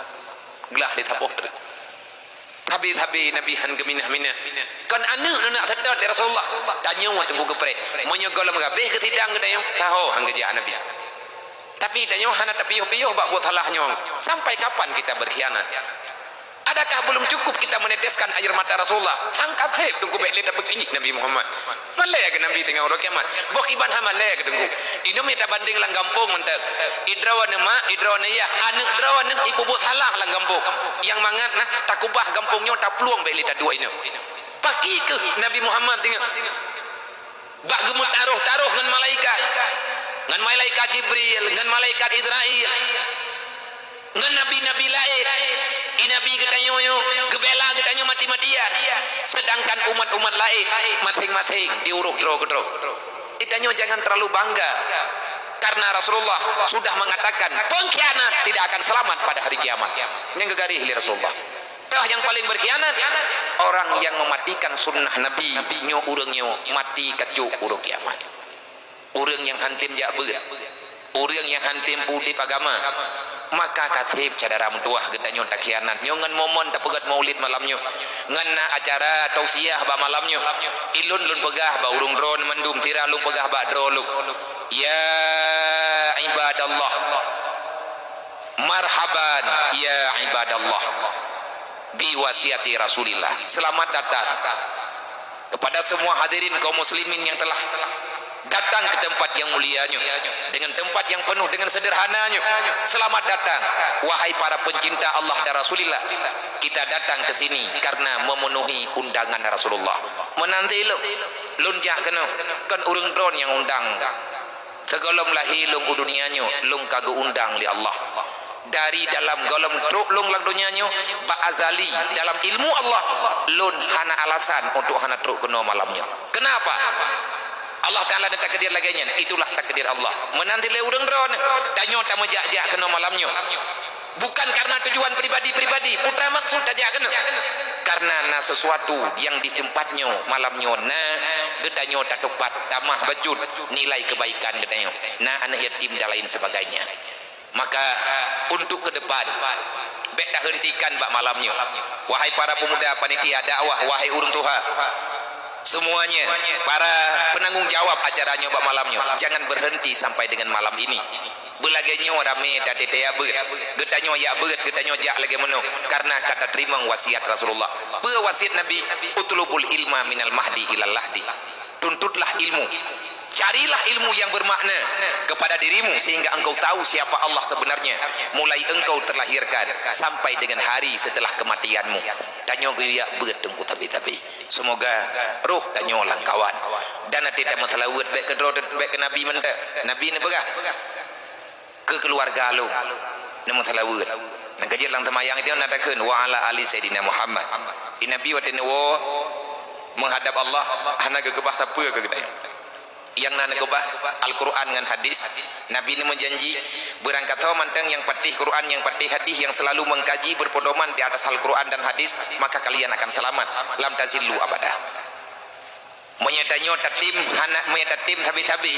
Glah di saboh treuk. Sabe-sabe Nabi han geuminah-minah. Kon aneuk neunak seudot lé Rasulullah. Tanyoe teungku geupreh. Meunyoe gohlom habéh keusidang geutanyoe, saho han geujak Nabi. Tapi tanyoe hana tapiôh-piôh bak buet salah nyoe. Sampai kapan kita berkhianat? Adakah belum cukup kita meneteskan air mata Rasulullah? Sangka sép teungku bék lé tapeukiek Nabi Muhammad. Malée keu Nabi teungoh uroe kiamat. Boh kiban hana malée keu teungku. Inong mita bandeng lam gampông mantong. Idroe neuh mak, idroe neuh yah, aneuk droe neuh ipeubuet salah lam gampông. Nyang mangat nah takubah gampông nyoe taplueng bék lé taduek inong. Paki keuh Nabi Muhammad teungoh. Bak geumeutarôh-tarôh ngon malaikat. Ngon malaikat Jibril, ngon malaikat Israil. Ngon nabi-nabi laén, i Nabi geutanyoe nyoe geubela geutanyoe mati-matian, sedangkan umat-umat laén maséng-maséng diuroh droe keudroe. Geutanyoe jangan terlalu bangga, karena Rasulullah sudah mengatakan, pengkhianat tidak akan selamat pada hari kiamat. Nyang geugaréh lé Rasulullah. Toh nyang paléng berkhianat? Orang yang mematikan sunnah Nabi, nyoe ureuëng nyoe mati kacok uroe kiamat. Ureuëng nyang han tem jak beuet, ureuëng nyang han tem peudeb agama, maka ka sép syedara meutuwah geutanyoe takhianat nyoe ngon momon tapeugét maulid malam nyoe, ngon na acara tausiah bak malam nyoe. Ilôn lôn peugah bak ureuëng droen mandum, sira lôn peugah bak droe lôn, "Ya ibadallah, marhaban ya ibadallah, bi wasiati Rasulillah." Selamat datang kepada semua hadirin kaum muslimin yang telah datang ke tempat yang mulia nyoe, dengan tempat yang penuh dengan sederhana nyoe. Selamat datang, wahai para pencinta Allah dan Rasulillah. Kita datang ke sini karena memenuhi undangan Rasulullah. Meunan lé lôn, lôn jak keunoe, kon ureuëng droen nyang undang. Sigohlom lahé lôn u dunia nyoe, lôn ka geuundang lé Allah. Dari dalam gohlom trok lôn lam donya nyoe, bak azali, dalam ilmu Allah, lôn hana alasan untuk hana trok keunoe malam nyoe. Kenapa? Allah Taala neutakdir lagée nyan, itulah takdir Allah. Meunan lé ureuëng droen, tanyoe tameujak-jak keunoe malam nyoe. Bukan karena tujuan pribadi-pribadi, putra maksud tajak keunoe. Karena na sesuatu yang di tempat nyoe, malam nyoe, na geutanyoe tatupat, tamah bacut nilai kebaikan geutanyoe. Na aneuk yatim dan lain sebagainya. Maka, untuk ke depan, bék tahentikan bak malam nyoe. Wahai para pemuda panitia dakwah, wahai ureuëng tuha, semuanya, para penanggung jawab acara nyoe bak malam nyoe, jangan berhenti sampai dengan malam ini. Beulagée nyoe ramé tateuntée jak beuet. Geutanyoe jak beuet, geutanyoe jak lagée meunoe. Karena ka tateurimong wasiat Rasulullah. Peue wasiat Nabi? "Utlubul ilma minal mahdi ilal lahdi." Tuntutlah ilmu. Carilah ilmu yang bermakna kepada dirimu sehingga engkau tahu siapa Allah sebenarnya, mulai engkau terlahirkan sampai dengan hari setelah kematianmu. Tanyoe geuyue beuet teungku tabi-tabi. Semoga roh tanyoe lam kawan. Dan até tameuseulaweuet bèk keu droe, bèk keu Nabi mantong. Nabi neupeugah, "Keu keuluwarga lôn neumeuseulaweuet." Nyang keujeuet lam seumayang itu na takheun, "Wa ala ali Sayyidina Muhammad." Di Nabi watèe neuwoe meuhadab Allah, hana geukeubah sapeue keu geutanyoe. Nyang na neukeubah Al-Quran ngon hadis. Nabi neumeujanji, "Beurangkasoe mantong nyang patéh Quran, nyang patéh hadis, nyang selalu mengkaji berpedoman di atas Al-Quran dan hadis, maka kalian akan selamat, lam tazillu abada." Meunyoe tanyoe tatem hana, meunyoe tatem sabe-sabe,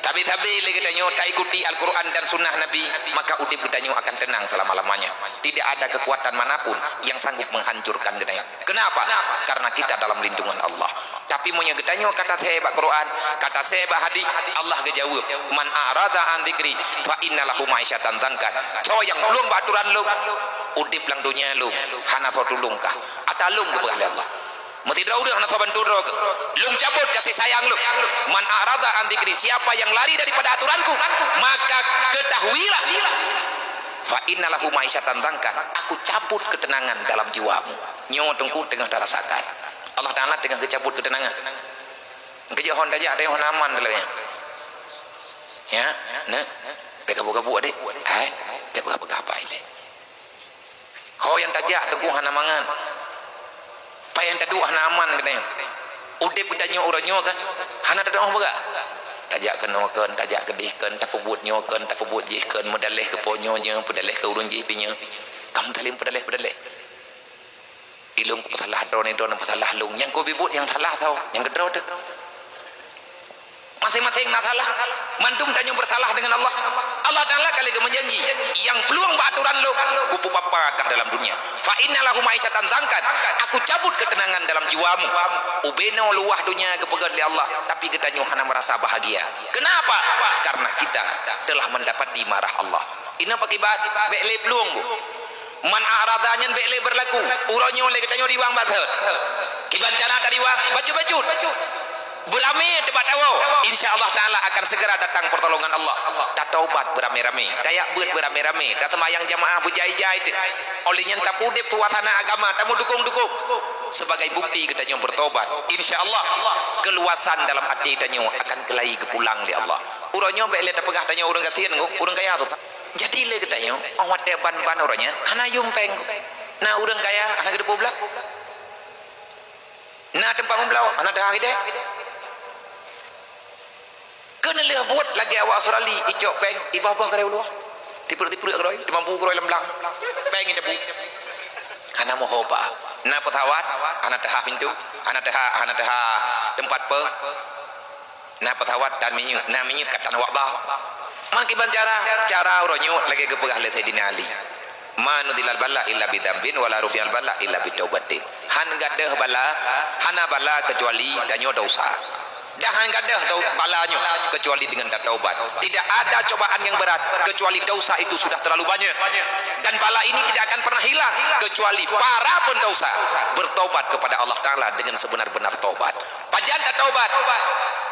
sabe-sabe lé geutanyoe taikuti Al-Quran dan Sunnah Nabi, maka udép geutanyoe akan tenang selama-lamanya. Tidak ada kekuatan manapun yang sanggup menghancurkan geutanyoe. Kenapa? Karena kita dalam lindungan Allah. Tapi meunyoe geutanyoe ka tasé bak Quran, ka tasé bak hadis, Allah geujaweueb, "Man a'rada an dzikri fa inna lahu ma'isyatan dzankan." Soe nyang plueng bak aturan lôn, udép lam donya lôn hana soe tulông kah. Ata lôn geupeugah lé Allah. Meusidroe ureueng hana soe bantu droe keuh. Lôn cabot kasih sayang lôn. "Man a'rada an dzikri," siapa yang lari daripada aturanku, maka ketahuilah, "fa inna lahu ma'isyatan dzankan," aku cabut ketenangan dalam jiwamu. Nyoe teungku teungoh tarasakan. Allah Taala teungoh geucabut keuteunangan. Geujak hon tajak, teuh hon aman dalam nyan. Ya, na. Bèk gabuk-gabuk deh. Hai, bèk peugah-peugah apa ilèe. Ho nyang tajak teungku hana mangat. Payah taduek hana aman keunan. Udép geutanyoe uroe nyoe kan hana teudoh peugah. Tajak keunoe kheun, tajak keudeh kheun, tapeubuet nyoe kheun, tapeubuet jih kheun, meudaleh keu po nyoe jeuh, peudaleh keu ureueng jih pi nyoe. Kam talem peudaleh-peudaleh. Ilôn peusalah droeneuh, droeneuh peusalah lôn. Nyang kubibuet nyang salah soe, nyang keudroe teuh. Maséng-maséng na salah. Mandum tanyoe bersalah dengan Allah. Allah Taala ka lheueh geumeujanji, "Nyang plueng bak aturan lôn, kupeupapa kah dalam dunia. Fa inna lahu ma'isyatan dzankan, aku cabut ketenangan dalam jiwamu." Ubé nyoe luwah dunia geupeugét lé Allah, tapi geutanyoe hana merasa bahagia. Kenapa? Karena kita telah mendapati marah Allah. Inoe pakiban, bèk lé plueng bu. Man a'rada nyan bèk lé berlaku. Uroe nyoe lé geutanyoe riwang bak thon. Kiban cara tariwang, bacut-bacut. Beuramé teubat awoe. Insya Allah Taala akan segera datang pertolongan Allah. Tataubat beuramé-ramé, tayak beuet beuramé-ramé, taseumayang jamaah beujai-jai teuh. Oleh nyan tapeudeb suasana agama, tameudukong-dukong. Sebagai bukti geutanyoe bertobat, insya Allah keuluwasan dalam até tanyoe akan keulai geupulang lé Allah. Uroe nyoe bèk lé tapeugah tanyoe ureueng gasien, ureueng kaya tu. Jadi lé geutanyoe, 'oh watèe ban-ban uroe nyan hana yum péng. Na ureueng kaya hana geuteupeue blah. Na teumpat meubloe hana teuhah ideh. Keuneulheueh buet lagèe awak Australia, icok péng, ibah-bah keudroe luwah. Tipeureuek-tipeureuek keudroe, teumampu keudroe lam blang. Péng iteupeu. Hana meuho pa. Na peusawat, hana teuhah pintoe, hana teuhah, hana teuhah teumpat peue. Na peusawat tan minyeuk, na minyeuk ka tan awak ba. Meukiban cara, cara uroe nyoe lagèe geupeugah lé Saidina Ali, "Ma nuzilal bala illa bidzambin, wa la rufi'al bala illa bitaubatin." Han gadôh bala, hana bala keucuali tanyoe desya. Dan han gadôh dau-, bala nyoe keucuali dengan tataubat. Tidak ada cobaan yang berat kecuali desya itu sudah terlalu banyak. Dan bala ini tidak akan pernah hilang kecuali para pendosa bertobat kepada Allah Taala dengan sebenar-benar tobat. Pajan tataubat?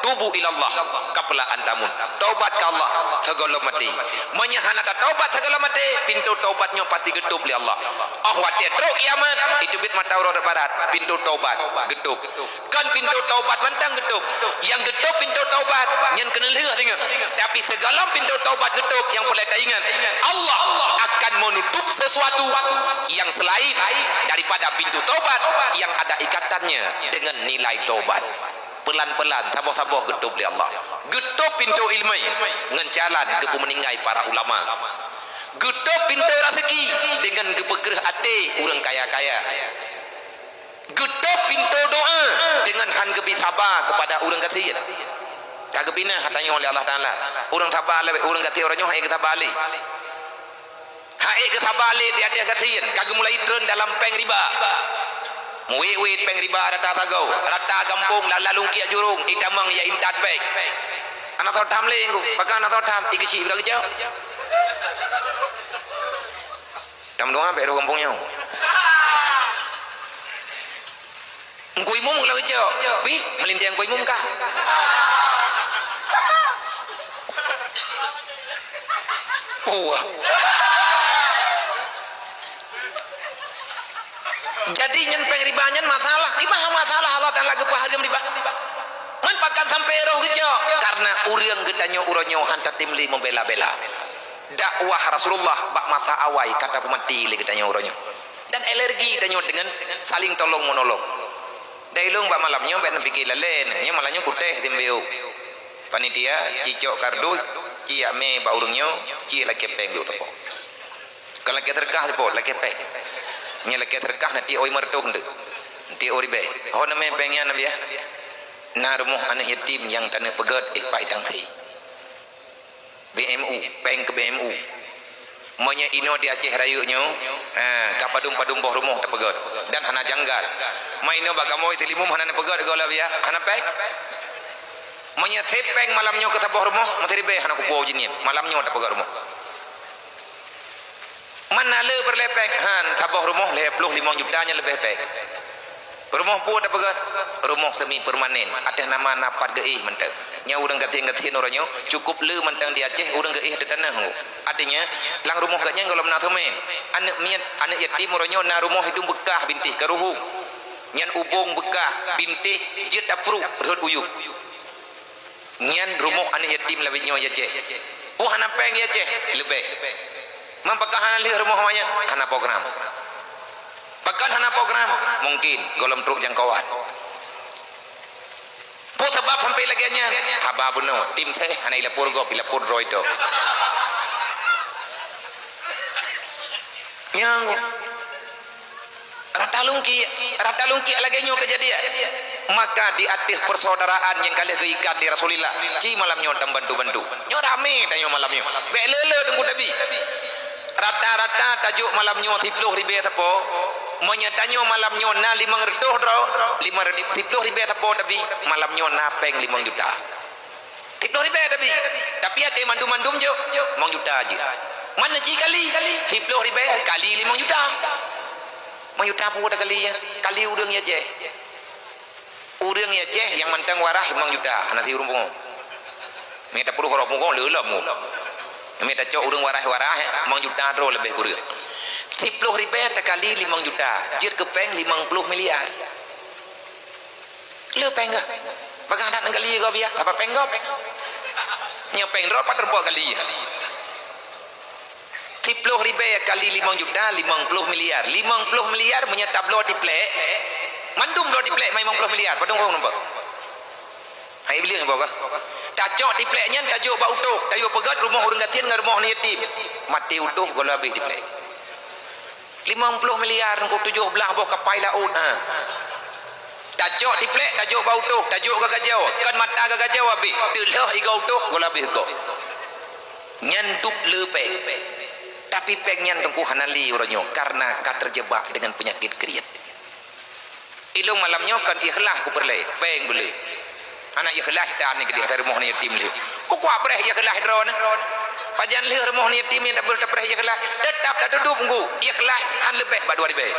Tubu ilallah qabla an tamut. Taubat keu Allah sigohlom maté. Meunyoe hana tataubat sigohlom maté, pintoe taubat nyoe pasti geutôb lé Allah. 'Oh watèe trôk kiamat, iteubiet mata uroe rot barat, pintoe taubat geutôb. Kon pintoe taubat mantong geutôb. Nyang geutôb pintoe taubat nyan keuneulheueh deungö. Tapi sigohlom pintoe taubat geutôb, nyang peureulèe taingat, Allah akan menutup sesuatu yang selain daripada pintu taubat yang ada ikatannya dengan nilai taubat. Peulan-peulan, saboh-saboh geutôb lé Allah. Geutôb pintoe ileumèe ngon jalan geupeumeuninggai para ulama. Geutôb pintoe raseuki deungon geupeukreueh até ureueng kaya-kaya. Geutôb pintoe doa deungon han geubi saba keupada ureueng gasien. Ka geupinah tanyoe lé Allah Taala. Ureueng saba lé, ureueng gasien uroe nyoe han ék geusaba lé. Han ék geusaba lé di ateueh gasien, ka geumulai treun dalam péng riba. Meuwét-wét péng riba rata sagoe, rata gampông lala lungkiek jurông, itamong ya intat péng. Hana soe tham lé, Teungku. Pakon hana soe tham? Ikeuchik bak geucok. Tam doa bèk roh gampông nyoe. Teungku Imum kalau geucok. Bih, meulintèe Teungku Imum kah? Wah. Jadi nyan péng riba nyan masalah. Kiban masalah Allah Taala geupeuhareuem riba? Man pakon sampai roh geucok? Karena ureuëng geutanyoe uroe nyoe hana tatem lé meubela-bela. Dakwah Rasulullah bak masa awai ka tapeumati lé geutanyoe uroe nyoe. Dan alergi tanyoe dengan saling tolong menolong. Dai lôn bak malam nyoe bék neupike lalén, nyoe malam nyoe kutéh timbeu. Panitia, ci cok kardus, ci jak mé bak ureuëng nyoe, ci lakée péng duek teupok. Kon lakée teureukah teupok, lakée péng. Nyoe lakée teureukah nanti oi meureutoh nteuk. Nanti oi ribée. Ho neumé péng nyan, Nabiah? Na rumoh aneuëk yatim nyang taneuk peugét éh pai tangsi. B M U, péng keu B M U. Meunyoe inoe di Aceh Rayeuk nyoe, ha, ka padum-padum boh rumoh tapeugét dan hana janggal. Ma inoe bak kamoe Seulimum hana neupeugét goe Labiah, hana péng. Meunyoe sép péng malam nyoe keu saboh rumoh, meusiribée hana kupo jih nyan. Malam nyoe tapeugét rumoh. Man na le peureulée péng, han, saboh rumoh lhée ploh limong juta nyan leubeh péng. Rumoh peue tapeugét? Rumoh semi permanen, ateueh nama na pat geuéh mantong. Nyan ureuëng gasien-gasien uroe nyoe, cukup le mantong di Aceh ureuëng geuéh ateueh tanoh nyoe. Artinya, lam rumoh geuh nyan gohlom na seumén. Aneuëk miet, aneuëk yatim uroe nyoe na rumoh hidung beukah bintéh ka ruhueng. Nyan ubong beukah bintéh jeuet tapruek rhot u yup. Nyan rumoh aneuëk yatim labiet nyoe i Aceh. Peue hana péng i Aceh? Leubeh. Man pakon hana lheueh rumoh awaknyan? Hana program. Pakon hana program? Mungkin gohlom trok jangkauan. Peue sabab sampai lagée nyan? Haba bunoe, tim seh hana ilapor gob, ilapor droe ito. Nyang Rata lungkiek, rata lungkiek lagée nyoe keujadian. Maka di ateueh persaudaraan nyang ka lheueh geuikat di Rasulillah, ci malam nyoe tameubantu-bantu. Nyoe ramé tanyoe malam nyoe. Bék le-le teungku tabi. Rata-rata tajok malam nyoe siploh ribée sapo. Meunyoe tanyoe malam nyoe na limong reutôh droe, limong reutôh, siploh ribée sapo tabi, malam nyoe na péng limong juta. Siploh ribée tabi. Tapi até mandum-mandum jok, limong juta jih. Man neuci kali? Siploh ribée kali limong juta. Limong juta peue takali, ya? Kali ureuëng i Aceh. Ureuëng i Aceh nyang mantong waras limong juta, hana siureuëng pungo. Mita puluh roh pungo, leulam mu. Mita cok ureuëng waras-waras, limong juta droe leubeh kureueng. Siploh ribée takali limong juta, jeuet keu péng limong ploh miliar. Le péng gah. Bagah that neukali gob ya, apa péng gob? Nyoe péng droe pat teureumpok kali. Siploh ribée kali limong juta, limong ploh miliar. Limong ploh miliar meunyoe tabloe tiplek, mandum bloe tiplek ma limong ploh miliar, padum ureuëng nampak? Hai beulieng boh kah? Tacok tiplek nyan tajok bak utoh, tayue peugét rumoh ureuëng gasien ngon rumoh aneuëk yatim. Maté utoh gohlom habéh tiplek. Limong ploh miliar ngon tujoh blaih boh kapai laôt, ha. Tacok tiplek, tajok bak utoh, tajok gagajoe, kon mata gagajoe habéh, teulheueh igoe utoh, gohlom habéh gob. Nyan dub le péng. Tapi péng nyan teungku hana le uroe nyoe karena ka terjebak dengan penyakit kriet. Ilong malam nyoe kon ikhlas kupeureulée, péng beulée. Hana ikhlas tan ni keudeh ata rumoh ni yatim lheueh. Uku apreh ikhlas droeneuh. Pajan lheueh rumoh ni yatim nyang tapeureh ikhlas, teutap tatudub nggu ikhlas han leubeh bak dua ribée.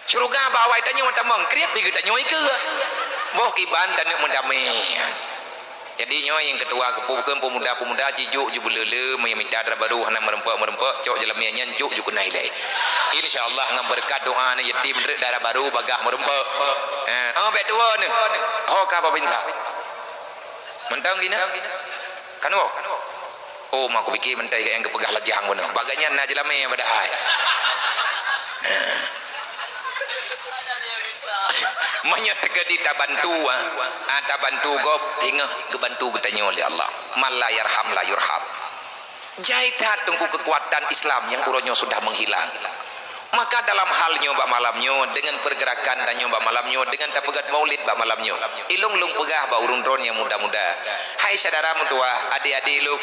Syeuruga bak awai tanyoe tamong kriet pi geutanyoe ikeue. Boh kiban taneuk meudamé. Jadi nyoe nyang keutua keupeue kheun peumuda-peumuda jijok ju beuleu-leu meunyo mita dara barô hana meureumpok-meureumpok cok jalamé nyan jok ju keunai lé. Insya Allah ngon beureukat doa aneuk yatim reuek dara barô bagah meureumpok. Ha, oh bék tuwo neuh. Ho ka babinsa. Mantong gina. Kan wo. Oh, ma kupike mantong nyang geupeugah lajang beuna. Bak gobnyan na jalamé padahai. Meunyoe teukeudi tabantu, ah, ah, tabantu gob, teungoh geubantu geutanyoe lé Allah. Man la yarham la yurham. Jai that teungku keukuatan Islam nyang uroe nyoe sudah meuhilang. Maka dalam hal nyoe bak malam nyoe, deungon peurgeurakan tanyoe bak malam nyoe, deungon tapeugét maulid bak malam nyoe, ilong lôn peugah bak ureuëng droe nyang muda-muda, hai syedara meutuwah, adé-adé lôn,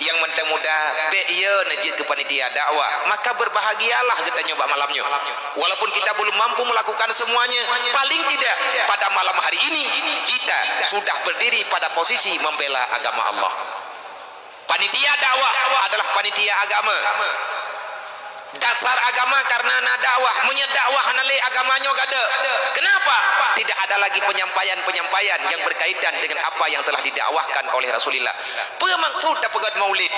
nyang mantong muda, bék yo neujeuet keu panitia dakwah, maka berbahagialah geutanyoe bak malam nyoe. Walaupun kita belum mampu melakukan semuanya, paling tidak pada malam hari ini kita sudah berdiri pada posisi membela agama Allah. Panitia dakwah adalah panitia agama. Dasar agama karena na dakwah. Meunyoe dakwah hana lé, agama nyoe gadôh. Kenapa? Tidak ada lagi penyampaian-penyampaian yang berkaitan dengan apa yang telah didakwahkan oleh Rasulullah. Peue maksud tapeugöt maulid?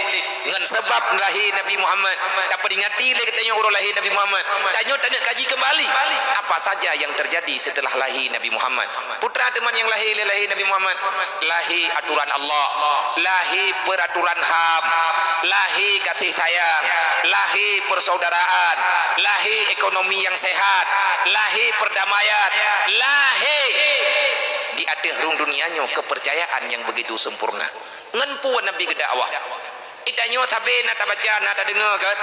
Ngon sabab lahé Nabi Muhammad. Taperingati lé geutanyoe uroe lahé Nabi Muhammad. Tanyoe taneuk kaji keumbali apa saja yang terjadi setelah lahé Nabi Muhammad. Peue teuma nyang lahé lé lahé Nabi Muhammad? Lahé aturan Allah, lahé peraturan HAM, lahé gaséh sayang, lahé persaudaraan, lahé ekonomi yang sehat, lahé perdamaian, lahé di ateueh rhueng dunia nyoe kepercayaan yang begitu sempurna. Ngon peue Nabi geudakwah? Geutanyoe sabe na tabaca, na tadeungoe kan?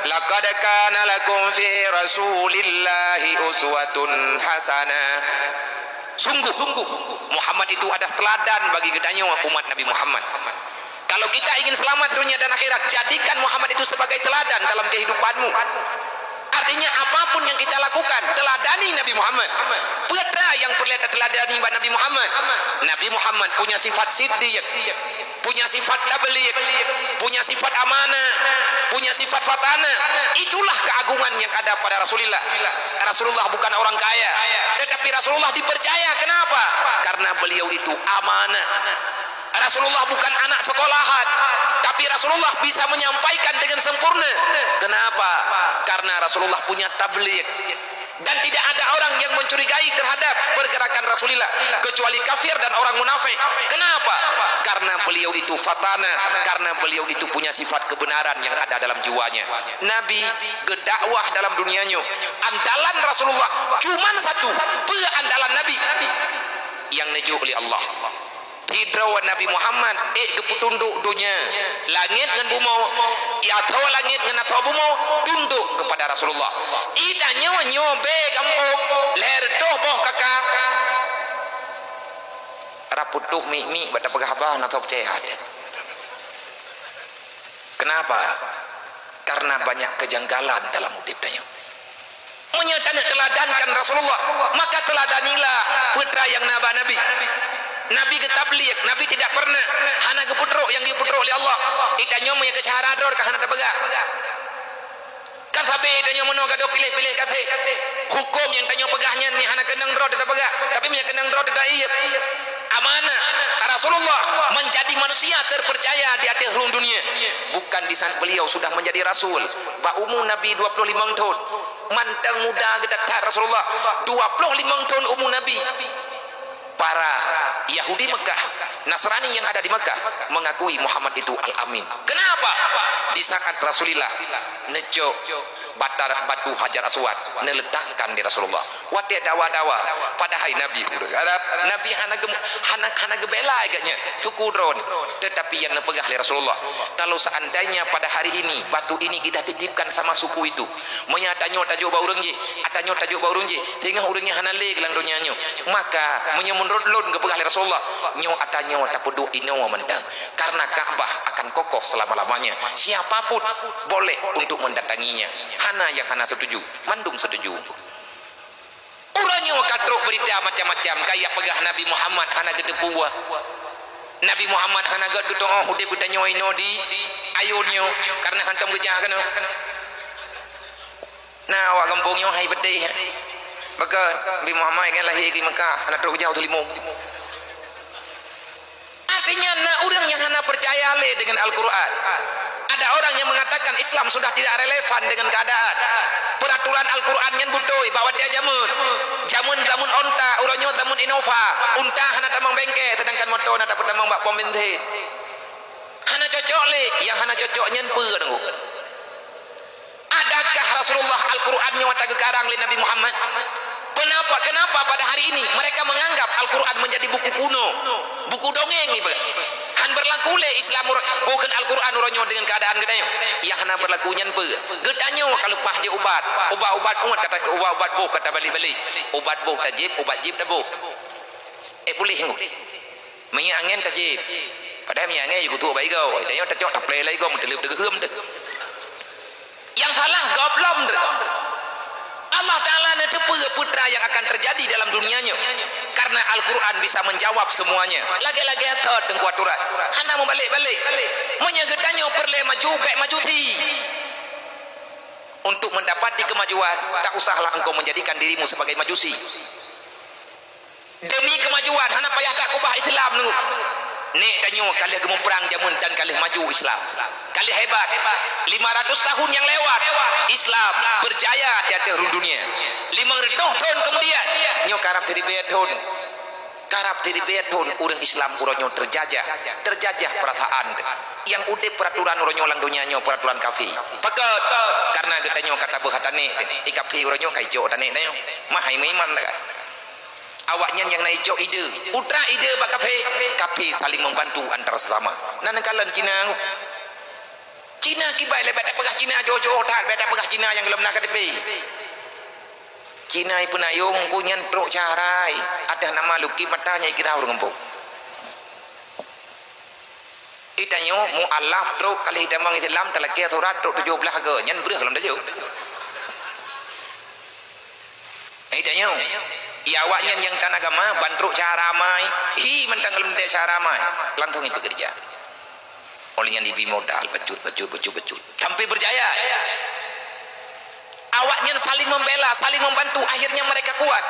"Laqad kana lakum fi Rasulillahi uswatun hasanah." Sungguh, Muhammad itu adalah teladan bagi geutanyoe umat Nabi Muhammad. Kalau kita ingin selamat dunia dan akhirat, jadikan Muhammad itu sebagai teladan dalam kehidupanmu. Artinya, apapun yang kita lakukan, teladani Nabi Muhammad. Peue teuma nyang peureulée teuladani bak Nabi Muhammad? Nabi Muhammad punya sifat siddiq, punya sifat tabligh, punya sifat amanah, punya sifat fatanah. Itulah keagungan yang ada pada Rasulullah. Rasulullah bukan orang kaya, tetapi Rasulullah dipercaya. Kenapa? Karena beliau itu amanah. Rasulullah bukan anak sekolahan, tapi Rasulullah bisa menyampaikan dengan sempurna. Kenapa? Karena Rasulullah punya tabligh. Dan tidak ada orang yang mencurigai terhadap pergerakan Rasulullah kecuali kafir dan orang munafik. Kenapa? Karena beliau itu fatanah, karena beliau itu punya sifat kebenaran yang ada dalam jiwanya. Nabi geudakwah dalam dunia nyoe. Andalan Rasulullah cuman satu. Peue andalan Nabi? Nyang neujok lé Allah. Sidroe Nabi Muhammad ék geupeutundok donya, langét ngon bumoe, asoe langét ngon asoe bumoe, tundok kepada Rasulullah. Geutanyoe nyoe bé gampông, lhèe reutôh boh K K. Rab putôh miek-miek bak tapeugah haba, na soe peucaya that. Kenapa? Karena banyak kejanggalan dalam udép tanyoe. Meunyoe taneuk teuladankan Rasulullah, maka teuladanilah peue nyang na bak Nabi. Nabi geutabligh, Nabi tidak pernah hana geupeutrok nyang geupeutrok lé Allah. Geutanyoe meunyoe keu syahara droe ka hana tapeugah. Kan sabe tanyoe meunoe gadôh piléh-piléh gaséh. Huköm nyang tanyoe peugah nyan meunyoe hana keunong droe teupeugah, tapi meunyoe keunong droe teuiéb. Amanah Rasulullah menjadi manusia terpercaya di ateueh rhueng dunia. Bukan di saat beliau sudah menjadi rasul. Bak umu Nabi dua puluh limong thon. Mantong muda geudat that Rasulullah. Dua puluh limong thon umu Nabi. Para Yahudi Mekah, Nasrani yang ada di Mekah mengakui Muhammad itu Al-Amin. Kenapa? Di saat Rasulullah neucok batar batu Hajar Aswad, neuletakkan di Rasulullah. Watèe dawa-dawa, padahai Nabi ureueng Arab, Nabi hana gem-, hana, hana geubela geuh nyan, suku droe. Tetapi nyang neupeugah lé Rasulullah, kalau seandainya pada hari ini batu ini kita titipkan sama suku itu, meunyoe tanyoe tajok bak ureueng jih, tanyoe tajok bak ureueng jih, teungoh ureueng nyan hana lé lam donya nyoe, maka meunyoe meunurot lôn geupeugah lé Rasulullah, nyoe tanyoe tapeuduek inoe mantong. Karena Ka'bah akan kokoh selama-lamanya. Siapa pun boleh untuk mendatanginya. Hana nyang hana setuju, mandum setuju. Uroe nyoe ka trok beurita macam-macam, ka jipeugah Nabi Muhammad hana geuteupeue. Nabi Muhammad hana gét geutu'oh udép geutanyoe inoe di ayôn nyoe, karena hantom geujak keunoe. Na awak gampông nyoe hai beudeh. Maka Nabi Muhammad kan lahé di Mekah, hana trok geujak u Teulimong. Artinya, na ureueng nyang hana peucaya lé deungon Al-Qur'an. Ada orang yang mengatakan Islam sudah tidak relevan dengan keadaan. Peraturan Al-Qur'an nyan beutôi bak watèe jameun. Jameun, jameun onta, uroe nyoe jameun Innova. Onta hana tamong bengke, sedangkan moto na tapeutamong bak pom bensin. Hana cocok lé, nyang hana cocok nyan peue, Teungku? Adakah Rasulullah Al-Qur'an nyoe ata geukarang lé Nabi Muhammad? Kenapa, kenapa pada hari ini mereka menganggap Al-Qur'an menjadi buku kuno, buku dongeng ibarat? Han berlaku lé Islam ur-, bukon Al-Qur'an uroe nyoe dengan keadaan geutanyoe. Nyang hana berlaku nyan peue? Geutanyoe ka leupah jeuet ubat, ubat-ubat uet kata, ubat-ubat boh kata balik-balik. Ubat boh tajép, ubat jép taboh. Eh, puléh ngôt. Minyeuk angén tajép. Padahai minyeuk angén jikutuk bak igoe. Tanyoe tacok taplé lam igoe, meuteuleueb teugeuheum teuh. Nyang salah gob lom teuh. Allah Taala neuteupeue peue nyang akan terjadi dalam dunia nyoe. Karena Al-Qur'an bisa menjawab semuanya. Lagèe-lagèe thot teungku aturan. Hana meubalek-balek. Meunyoe geutanyoe peureulèe maju, bèk maju thi. Untuk mendapati kemajuan, tak usahlah engkau menjadikan dirimu sebagai majusi. Demi kemajuan, hana payah takubah Islam nunggu. Nek tanyoe ka lheueh geumuprang jameun dan ka lheueh maju Islam. Ka lheueh hebat. Lima ratus tahun yang lewat, Islam berjaya di atas dunia. Limong reutôh thon kemudian, nyoe karab siribèe thon. Karab siribèe thon ureueng Islam uroe nyoe teujajah, teujajah peurasaan. Nyang udeb peuraturan uroe nyoe lam donya nyoe peuraturan kafé. Pakon? Karena geutanyoe ka tabeuh tanek, i kafé uroe nyoe ka icok tanek tanyoe. Mah hai meuiman dah. Awaknyan nyang na icok ide, putra ide bak kafé, kafé saling membantu antar sesama. Nan kalon Cina. Cina kiban lé, bèk tapeugah Cina jôh-jôh that, bèk tapeugah Cina nyang gohlom na K T P. Cina ipeunayong ku nyan trok cara, ateueh nama lukét mata nyang ikira ureueng gampông. Itanyoe mualaf trok ka lheueh itamong Islam talakée surat trok tujoh blaih go, nyan breuh lom tajok. Itanyoe, ya awaknyan nyang tan agama ban trok cara amai, hi mantong lom dek cara amai, langsung ipekerja. Oleh nyan ibi modal, bacut, bacut, bacut, bacut. Sampai berjaya. Awaknyan saling membela, saling membantu, akhirnya mereka kuat.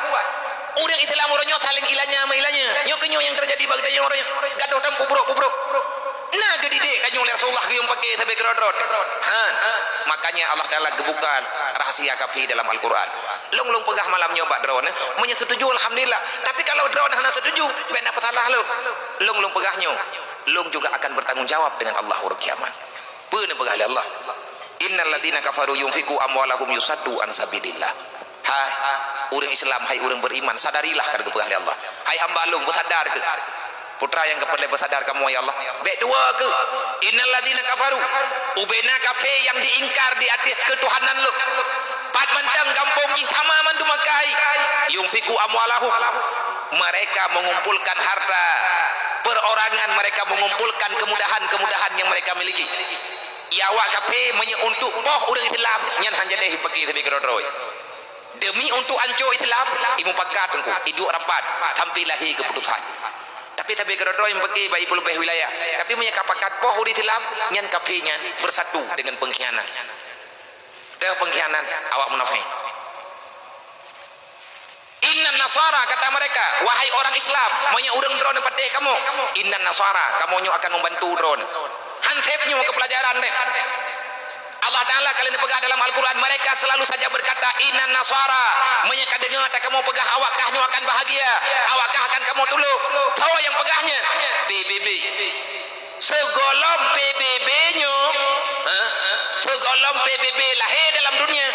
Ureueng Islam uroe nyoe saling ilanya meilanya. Nyoe keuh nyoe nyang teujadi bak geutanyoe uroe nyoe. Gadoh tan pubrok-pubrok. Na geudidik tanyoe lé Rasulullah geuyue paké sabe keudroe-droe. Ha. Makanya Allah Taala geubuka rahasia kafé dalam Al-Quran. Lôn, lôn peugah malam nyoe bak droeneuh, meunyoe setuju alhamdulillah. Tapi kalau droeneuh hana setuju, bèk na peusalah lôn. Lôn, lôn peugah nyoe. Lôn juga akan bertanggung jawab dengan Allah uroe kiamat. Peue neupeugah lé Allah? "Innal ladzina kafaru yunfiqu amwalahum yusaddu an sabilillah." Hai ureueng Islam, hai ureueng beriman, sadarilah ka geupeugah lé Allah. Hai hamba Lôn, beusadar keuh. Putra nyang ka peureulèe beusadar kamoe, ya Allah. Bèk tuwo keuh. "Innal ladzina kafaru." Ubena kafé nyang diingkar di ateueh keutuhanan Lôn. Pat mantong gampông jih sama mandum akai. "Yunfiqu amwalahum." Mereka mengumpulkan harta. Perorangan mereka mengumpulkan kemudahan-kemudahan yang mereka miliki. Ya awak kafé meunyoe untuk poh ureueng Islam, nyan han jadeh ipaké sabe keudroe-droe. Demi untuk anco Islam, imupakat teungku, iduek rapat, sampai lahé keuputusan. Tapi sabe keudroe-droe ipaké bak ipeuleubeh wilayah. Tapi meunyoe ka pakat poh ureueng Islam, nyan kafé nyan bersatu dengan pengkhianat. Teuh pengkhianat awak munafék. "Innan nasara," kata mereka, "Wahai orang Islam, meunyoe ureueng droeneuh patéh kamoe, innan nasara, kamoe nyoe akan membantu droeneuh." Han sép nyoe keu pelajaran deh. Allah Taala ka lheueh neupeugah dalam Al-Quran, mereka selalu saja berkata, "Innan nasara," meunyoe ka deungoe ata kamoe peugah awak kah nyoe akan bahagia, awak kah akan kamoe tulông. Soe nyang peugah nyan? P B B. Sigohlom P B B nyoe, ha? Sigohlom P B B lahé dalam dunia,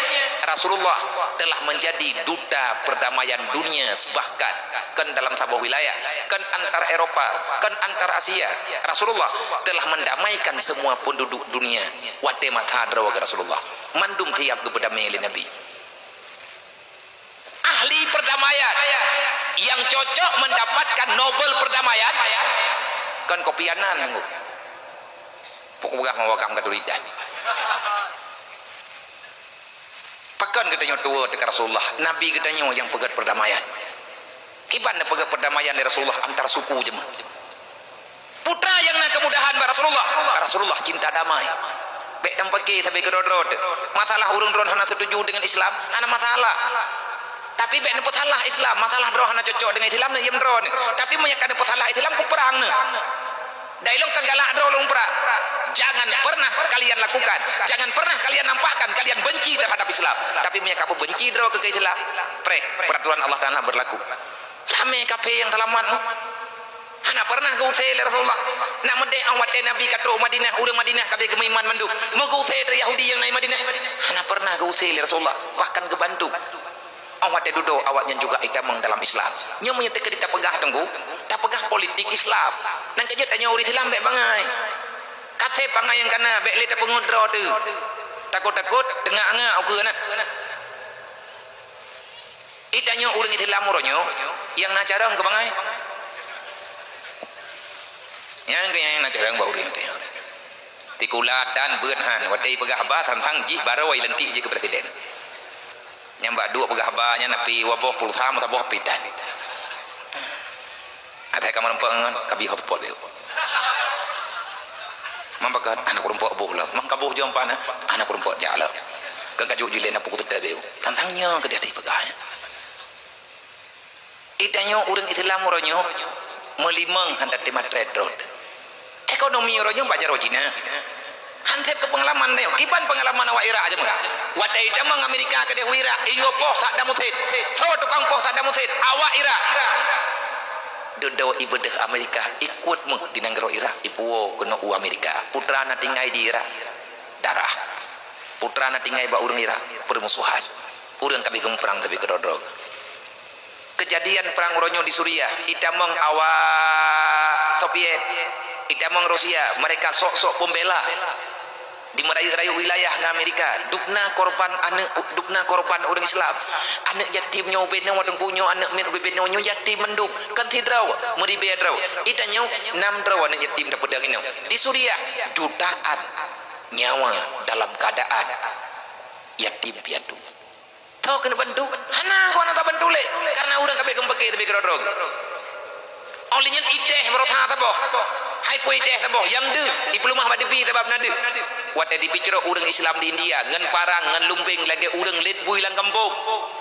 Rasulullah telah menjadi duta perdamaian dunia, bahkan kon dalam saboh wilayah, kon antar Eropa, kon antar Asia. Rasulullah telah mendamaikan semua penduduk dunia. Watée masa droe Rasulullah, mandum siap geupeudamé lé Nabi. Ahli perdamaian yang cocok mendapatkan Nobel perdamaian, kon kopianan nunggu. Pokok peugah mawakam katuridan. Pakon geutanyoe tuwo teuka Rasulullah, Nabi geutanyoe nyang peugét perdamaian. Kiban neupeugét perdamaian lé Rasulullah antar suku jameun. Putra nyang na keumudahan bak Rasulullah. Rasulullah cinta damai. Bék tapaké sabe keudroe-droe teuh. Masalah ureuëng droe hana setuju dengan Islam, hana masalah. Tapi bék neupeusalah Islam, masalah droe hana cocok dengan Islam, na iem droe. Tapi meunyo ka neupeusalah Islam, kupeurang neuh. Dai lôn kan galak droe lôn peurang. Jangan pernah kalian lakukan, jangan pernah kalian nampakkan kalian benci terhadap Islam. Tapi meunyo ka peubenci droe keu Islam, preh, peraturan Allah Taala berlaku. Ramé kafé nyang seulamat nyoe. Hana pernah geuusé lé Rasulullah. Nak meudeh óh watée Nabi ka trok u Madinah, ureuëng Madinah ka abéh geumeuiman mandum. Meugeuusé dari Yahudi nyang na i Madinah. Hana pernah geuusé lé Rasulullah, bahkan geubantu. Óh watée dudoe awaknyan juga itamong dalam Islam. Nyoe meunyoe teuka tapeugah teungku, tapeugah politik Islam. Nyang keujeuet tanyoe ureuëng Islam bék bangai. Ka sép bangai nyang kana, bék lé tapeungeut droe teuh. Takot-takot, teungak-ngak ukeue na. Itanyoe ureuëng Islam uroe nyoe nyang na carông keu bangai. Nyang keu nyang na carông bak ureuëng teuh. Sikula tan beuet han, watée ipeugah haba tantang jih barô ilantik jih keu presiden. Nyang bak duek peugah haba nyan api waboh pulsa meusaboh api tan. Atai ka meurumpok ngon kabi hotpot beu. Mambaka anak rumpok boh lom. Mangka boh jom pana anak rumpok jak lom. Kan ka jok jilèe na pukul teutab eu. Tantang nyoe keudeh dipeugah, ya. Itanyoe ureueng Islam uroe nyoe meulimong hana teuma trép rot. Ekonomi uroe nyoe bak jaroe Cina. Hansép keu peungalaman tanyoe. Kiban peungalaman awak Irak jameun. Watèe itamong Amerika keudeh u Irak, iyue poh Saddam Hussein. Soe tukang poh Saddam Hussein? Awak Irak. Dudoe ibeudôh Amerika, ikot meuh di nanggroe Irak, ipuwoe keunoe u Amerika. Putra na tinggai di Irak. Darah. Putra na tinggai bak ureueng Irak, peurmusuhan. Ureueng ka abéh geumeuprang sabé keudroe-droe. Keujadian prang uroe nyoe di Suriah, itamong awak Soviet, itamong Rusia, mereka sok-sok pembela. Di meurayeuk-rayeuk wilayah ngon Amerika, dubna korban aneuk, dubna korban ureueng Islam. Aneuk yatim nyoe ubé nyoe, teungku nyoe aneuk miet ubé nyoe, nyoe yatim mandum. Kan sidroe, meuribèe droe. Itanyoe nam droe aneuk yatim tapeudong inoe. Di Suriah, jutaan nyawa dalam keadaan yatim piatu. Tho keuneuk bantu? Hana, kon hana tabantu lé. Karena ureueng ka abéh geumeupaké sabé keudroe-droe. Óh lheueh nyan itéh baroesa saboh. Hai peue itéh saboh, nyang deuh, ipeuleumah bak teumpat sabab na deuh. Watèe jipeucrok ureueng Islam di India, ngon parang, ngon lumbeng lagèe ureueng lét bui lam gampông.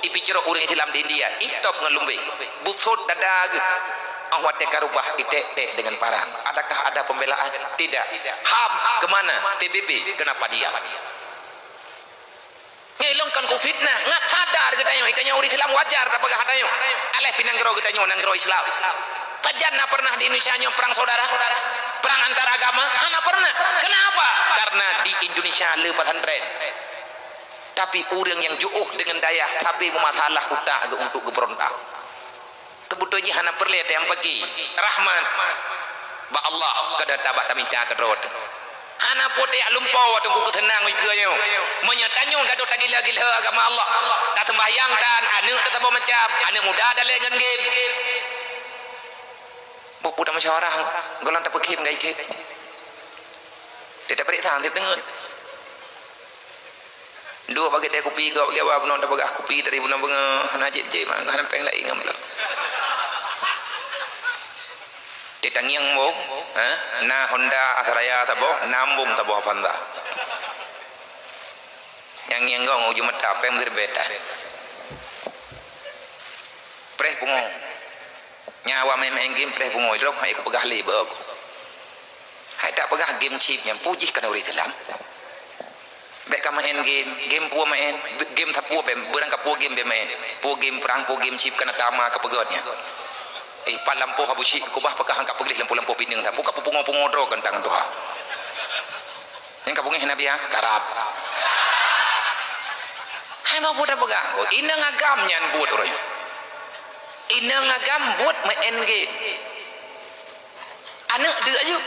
Jipeucrok ureueng Islam di India, itôb ngon lumbeng. Busôt dada geuh. Óh watèe ka rubah iték-ték deungon parang. Adakah ada pembelaan? Tidak. HAM, ke mana? P B B, kenapa diam? Nyoe lôn kon kufitnah, ngat sadar geutanyoe, geutanyoe ureueng Islam wajar tapeugah tanyoe. Aléh pih nanggroe geutanyoe nanggroe Islam. Pajan na pernah di Indonesia nyoe perang saudara? Perang antar agama? Hana pernah. Kenapa? Karena di Indonesia le pesantren. Tapi ureueng nyang jiôh deungon dayah sabé meumasalah utak geuh untuk geubeurontak. Teubeutôi jih hana peureulèe teuh nyang peuki. Rahmat bak Allah keudroe tabak taminta keudroe teuh. Hana peue teuh lumpoe teungku keuseunang ikeue nyoe. Meunyoe tanyoe gadôh tagila-gila agama Allah, taseumbahyang tan, aneuk teuh saboh macam, aneuk muda dalé ngon game. Buku dan musyawarah, gohlom tapeukhém ngon ikhém. Dia tak perik sang, dia dengar. Duek bak geude kupi, gob bak geude bunoe, tapeugah kupi dari bunoe beungoh, hana jép-jép, hana péng laén ngon meulom. Di tangieng bông, ha? Na Honda Asraya saboh, na bông saboh Avanza. Nyang ngieng gong uju mata, péng meusiribèe tan. Preh pungo. Nyan awak meu'en game preh pungo, idrop hai kupeugah lé bak aku. Hai tak peugah game chip nyan, peue jih keuneuk ureueng Islam. Bèk ka meu'en game, game peue meu'en, game sapeue bèk, beurang ka peue game bèk meu'en. Peue game perang, peue game chip kana tama keupeugöt nyan. Eh, pat lampôh Abu Syik keubah peugah ka peugleh lampôh-lampôh pineung sapeue ka peupungo-pungo droe keuntang tuha. Nyang ka beungéh Nabi, ah, karab. Hai mau buet apa gah? Oh, inong agam nyan buet ureueng. Inong agam buet meu'en game. Aneuk deuk aju.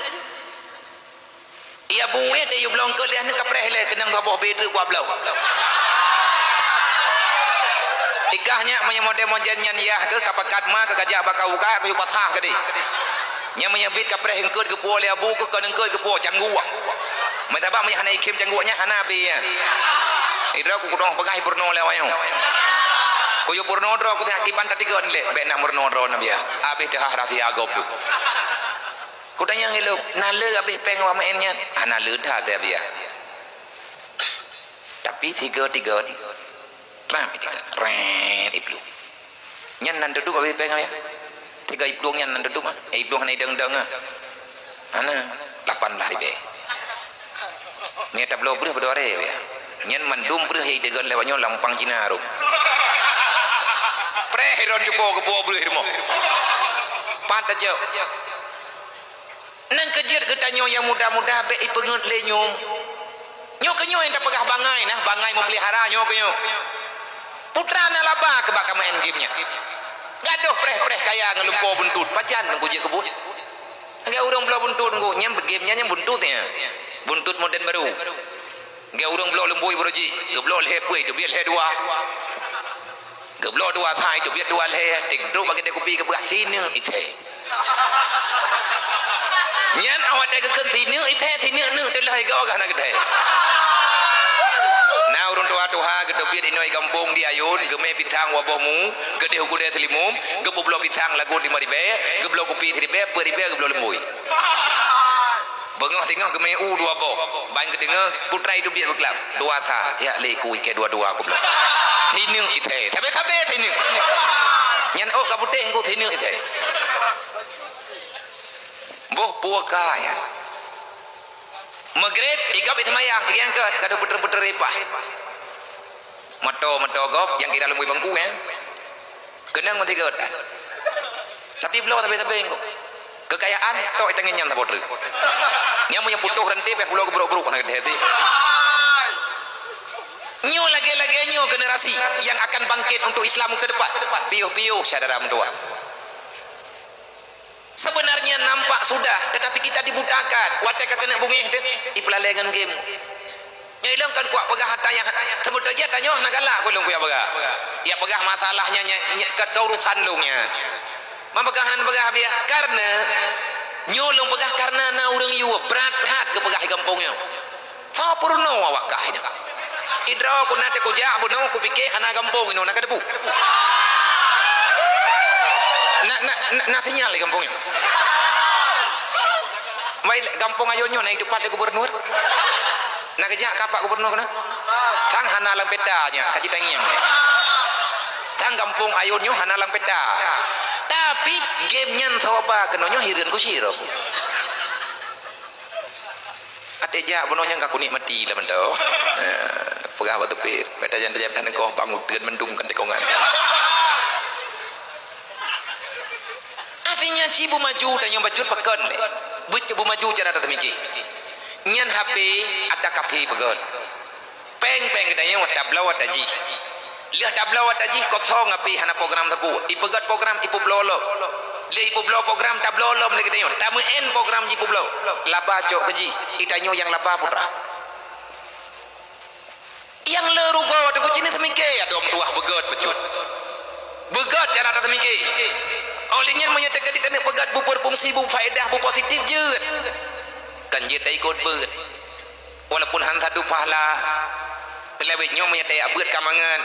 Iya buet deh, yue bloe eungkôt lé aneuk kapreh lé, keunong saboh bèe treuk kuat bloe. Ikah nyak meunyoe model-model nyan yah keuh ka pakat ma keu kajak bak kau ka, keu yue pasah keudeh. Nyan meunyoe bit kapreh eungkôt geupuwoe lé abu keuh kon eungkôt geupuwoe cangguek. Meutabak meunyoe hana ikhém cangguek nyan hana abéh nyan. Idroe ku kudong peugah ipeurunoe lé awak nyoe. Kuyue peurunoe droe ku teuh akiban tatiga nilai, bèk nak meurunoe droe nyan biya. Abéh teuhah rahsia gob tu. Kutanyong ilôn, na le abéh péng awak meu'en nyan? Hana le that abéh. Tapi tiga-tiga ni. Ram tiga. Ren iplueng. Nyan nan duduek abéh péng ya. Tiga iplueng nyan nan duduek ah. Eh, iplueng hana idong-dong ah. Hana. Lapan belas ribèe. Nyan tabloe breueh beudua ribèe ya. Nyan mandum breueh ya idegon lewat nyoe lampang Cina ru. Preh iron cupo keupo breueh rumoh. Pat tajok. Nang keujeuet geutanyoe nyang muda-muda bèk ipeungeut lé nyum. Nyoe keuh nyoe nyang tapeugah bangai nah, bangai meupeulihara nyoe keuh nyoe. Putra na laba keu bak ka meu'en game nyan. Gadoh preh-preh kaya ngon lumpoe buntut, pajan ngon kujeuet keubuet. Lagèe ureueng bloe buntut ngon nyan game nyan, nyan buntut nyan. Buntut modern baru. Lagèe ureueng bloe lumbôi baroe jih, geubloe lhèe pui, teubiet lhèe dua. Geubloe dua thai, teubiet dua lhèe, tik trok bak geude kupi geupeugah sineuk ithèe. Nyan awak dai geukheun sineuk ithèe, sineuk neuk teulah igoe gah na geuthèe. Na ureueng tuha-tuha geuteubiet inoe gampông di ayôn, geumè pisang waboh mu, geudeh u keudè seulimum, geupeubloe pisang lagot limong ribèe, geubloe kupi siribèe, peuet ribèe geubloe lumbôi. Beungoh singoh geumé u dua boh. Ban geudeungoe, putra hidup dia beuklam. Dua sa, jak lé ku ikée dua-dua ku bloe. Sineuk ithée, sabe-sabe sineuk. Nyan ôk ka putéh ku sineuk ithée. Boh puaka nyan. Maghrib, igop iseumayang, igiangkat, ka deuh puter-puter ipah. Moto-moto gob nyang kira lumbôi bangku, eh. Keunong meusigoe tan. Tapi bloe sabe-sabe engko. Keukayaan tok itangieng nyan saboh treuk. Nyang meunyoe putôh ranté pih pulo geubrok-brok na geuh hati. Nyoe lagée-lagée nyoe generasi yang akan bangkit untuk Islam ke depan. Piôh-piôh syedara meutuwah. Sebenarnya nampak sudah, tetapi kita dibutakan. Watée ka keuneuk beungéh teuh, ipeulalée ngon game. Nyoe ilong kan kuat peugah ata nyang seubeutoi jih tanyoe hana galak ulôn kuya peugah. Ya peugah masalahnya nya, nya, ka urusan lôn nyan. Ma peugah hana peugah biah. Karena nyoe lôn peugah karena na ureuëng yue brat that geupeugah di gampông nyoe. Soe peurunoe awak kah nyoe? Idroe ku na teuh kujak bunoe kupike hana gampông inoe na ka debu. Na, na, na, na sinyal di gampông nyoe. Mai gampông ayôn nyoe na idupat lé gubernur. Na geujak ka pak gubernur keunoe? Sang hana lam peta nyan, ka jitangieng. Sang gampông ayôn nyoe hana lam peta. Tapi game nyan soe ba keunoe nyoe hireuen ku sidroe. Até jak bunoe nyang ka kunikmati lah mantong. Eh, peugah bak teupit, mata jan tajak taneukoh bang uteuen mendung kan tikongan. Artinya ci beumaju tanyoe bacut pakon lé. Beu-, beumaju cara tatamike. Nyan H P ata kaphé peugöt. Péng-péng geutanyoe tabloe ata jih. Lheueh tabloe ata jih kosong api hana program sapeue. Ipeugöt program ipeubloe lom. Lheueh ipeubloe program tabloe lom lé geutanyoe. Tameu'en program jipeubloe. Laba cok keu jih. Itanyoe nyang laba putra. Nyang le rugoe teungku cit neuteumike, adoe meutuwah beugöt bacut. Beugöt cara tateumike. Óh lheueh nyan meunyoe teuka di taneuk peugöt beupeurfungsi, beufaedah, beupositif jeuet. Kan jeuet taikot beuet. Walaupun han sadup pahala, peulawét nyoe meunyoe tajak beuet ka mangat,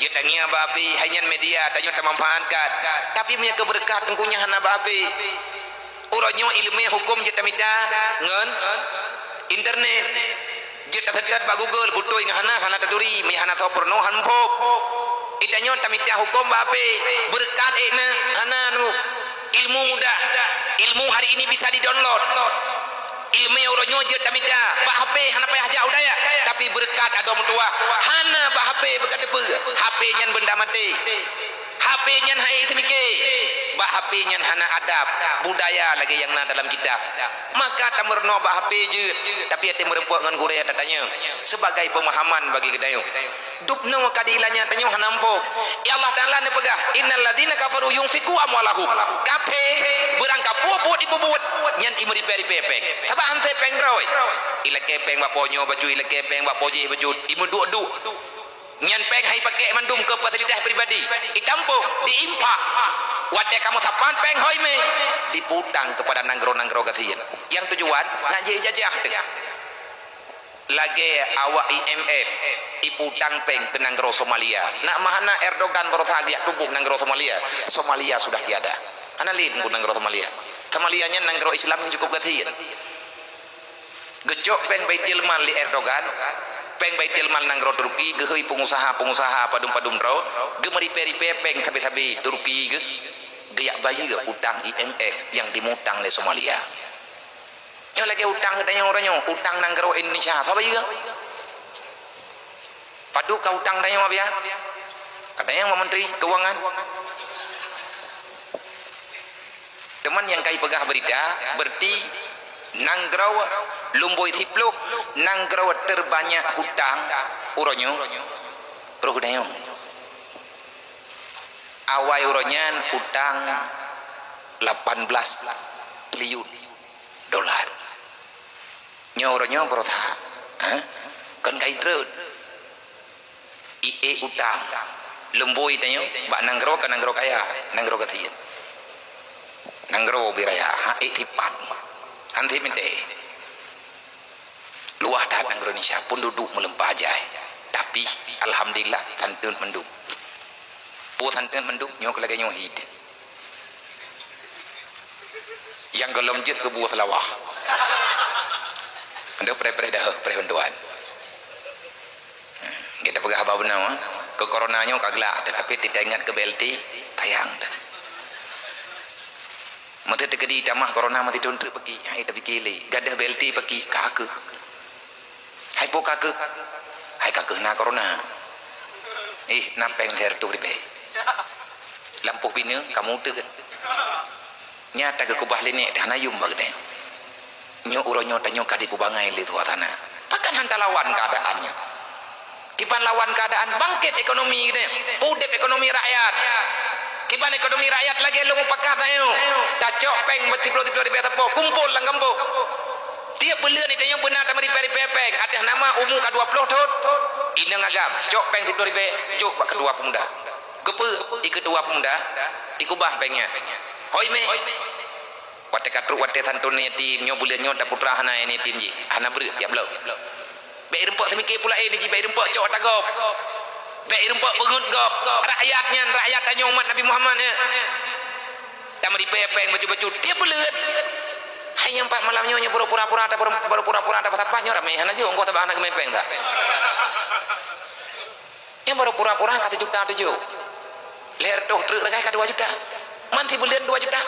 jeuet tangieng bak api, hai nyan media tanyoe tamanfaatkan. Tapi meunyoe keu beureukat teungku nyan hana bak api. Uroe nyoe ileumé huköm jeuet tamita ngon internet. Jeuet taseutôt bak Google, beutôi ngon hana, hana taturi, meunyoe hana soe peurunoe han muphom. Geutanyoe tamita huköm bak api, beureukat ék na, hana nu. Ilmu mudah. Ilmu hari ini bisa di-download. Ileumé uroe nyoe jeuet tamita, bak H P hana payah jak u dayah, tapi beureukat adoe meutuwah, hana bak H P beuka teupeu, H P nyan beunda maté. H P nyan han ék teumike, bak H P nyan hana adab, budaya lagée nyang na dalam kitab. Maka tameurunoe bak H P jeuet, tapi até meurumpok ngon gurée tatanyong, sebagai pemahaman bagi geutanyoe. Dubnoe ka diilanya tanyoe hana muphom. Ya Allah Taala neupeugah, "Innal ladzina kafaru yunfiqu amwalahum." Kaphé, beurang kapeue buet ipeubuet, nyan imeuripée-ripée péng. Sabab han sép péng droe. Ilakée péng bak po nyoe bacut, ilakée péng bak po jéh bacut, imeuduek-duek. Nyan péng han ipakée mandum keu fasilitas pribadi. Itampôh, diinfak. Watée ka meusapat péng ho imé, dipiutang keupada nanggroe-nanggroe gasien. Nyang tujuan, nak jijajah teuh. Lagée awak I M F ipiutang péng keu nanggroe Somalia. Nak meuhana Erdogan berusaha geujak tuboh nanggroe Somalia, Somalia sudah tiada. Hana lé teungku nanggroe Somalia. Somalia nyan nanggroe Islam nyang cukup gasien. Geucok péng Baitul Mal lé Erdogan, péng Baitul Mal nanggroe Turki, geuhôi peungusaha-peungusaha padum-padum droe, geumeuripée-ripée péng sabe-sabe Turki geuh, geujak bayeue utang I M F nyang jimeutang lé Somalia. Nyoe lagée utang geutanyoe uroe nyoe, utang nanggroe Indonesia, soe bayeue? Padub ka utang tanyoe, Abiya? Ka tanyoe Menteri Keuangan. Teuma nyang ka ipeugah beurita, berarti nanggroe lumboi siplôh, nanggroe terbanyak hutang uroe nyoe, roh tanyoe. Awai uroe nyan utang lapan belas triliun dolar. Nyoe uroe nyoe beurata, ha? Kon ka itrön. Ié utang. Lumboi tanyoe bak nanggroe ka nanggroe kaya, nanggroe gasien. Nanggroe ubé raya, ha, ék sipat. Han sép meuntée. Luwah that nanggroe Indonesia, penduduk meulimpah jai. Tapi, alhamdulillah, santeuet mandum. Peue santeuet mandum, nyoe keu lagée nyoe hit. Nyang gohlom jeuet keu buet seulawah. Aduh, preh-preh dah, preh bantuan. Kita peugah haba beuna, ha? Keu corona nyoe ka glak, tapi teuingat keu B L T, tayang dah. Meuteuk teukeudi tamah corona meuti thon treuk paki, hai tapike lé. Gadôh B L T paki, ka keuh. Hai po ka keuh. Hai ka keuh na corona. Ih, na péng lhèe reutôh ribèe. Lampôh bineue, kamoe uteuen. Nyata geukeubah lé nèk, dah na yum bak geutanyoe. Nyoe uroe nyoe tanyoe ka dipubangai lé suasana. Pakon han talawan keuadaan nyoe? Kiban lawan keuadaan, bangkét ekonomi geutanyoe. Peudép ekonomi rakyat. Kiban ekonomi rakyat lagèe lôn mupakat tanyoe. Tacok péng siplôh-siplôh ribèe sapo, kumpol lam gampông. Tiep buleuen tanyoe beuna tameuripèe-ripèe péng. Ateueh nama umu ka dua ploh thon. Inong agam, cok péng siplôh ribèe, jok bak ketua pemuda. Keupeue? I ketua pemuda, ikeubah péng nyan. Hôi mé. Watèe ka trok watèe santôn yatim, nyoe buleuen nyoe taputra hana yatim jih, hana breueh, jak bloe. Bèk irumpok seumike pula, eh, niji bèk irumpok cok ata gob. Bèk irumpok beungeut gob. Rakyat nyan, rakyat tanyoe umat Nabi Muhammad nyan. Tameuripèe péng bacut-bacut tiep buleuen. Hai nyang pat malam nyoe, nyoe baru pura-pura, ta-, baru pura-pura tapasapat nyoe ramé hana jok, engko tabah hana geumè péng dah. Nyang baru pura-pura ka sijuta tujoh. Lhèe reutôh treuk sagai ka dua juta. Man sibuleuen dua juta.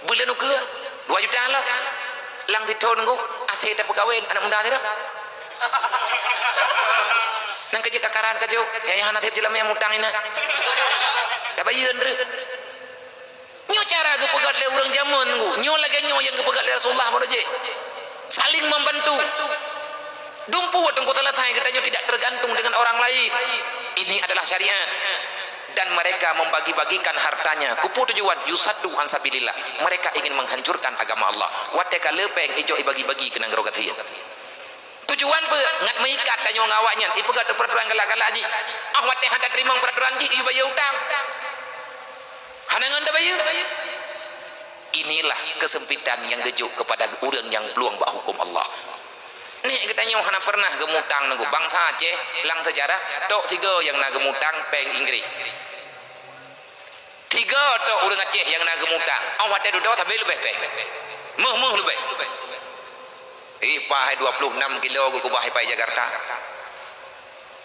Buleuen ukeue dua juta lom. Lam sithon ngon asé tapeukawen aneuk muda sidroe. Nang keujeuet kakaran ka jok, ya, ya hana sép jeulamé mutang inan. Tabayeuen treuk. Nyoe cara geupeugöt lé ureuëng jameun nyoe. Nyoe lagée nyoe nyang geupeugöt lé Rasulullah baroe jih. Saling membantu. Dumpeue teungku salah saai geutanyoe tidak tergantung dengan orang lain. Ini adalah syariat. Dan mereka membagi-bagikan hartanya. Keupeue tujuan? Yusaddu an sabilillah. Mereka ingin menghancurkan agama Allah. Watée ka le péng ijok ibagi-bagi keu nanggroe gasien. Tujuan peue? Ngat meuikat tanyoe ngon awaknyan, ipeugah teuh peuraturan galak-galak jih. Ah, watée hana teurimong peuraturan jih, iyue bayeue utang. Hana ngon tabayeue. Inilah kesempitan nyang geujok keupada ureuëng nyang plueng bak huköm Allah. Nek geutanyoe hana pernah geumutang nanggroe bansa Aceh lam seujarah, tok sigoe nyang na geumutang péng Inggris. Tiga tok ureuëng Aceh nyang na geumutang. Oh, watée dudoe sabe leubeh péng. Méuh-méuh leubeh. Ih, paih dua puluh enam kilo geukeubah ipai Jakarta.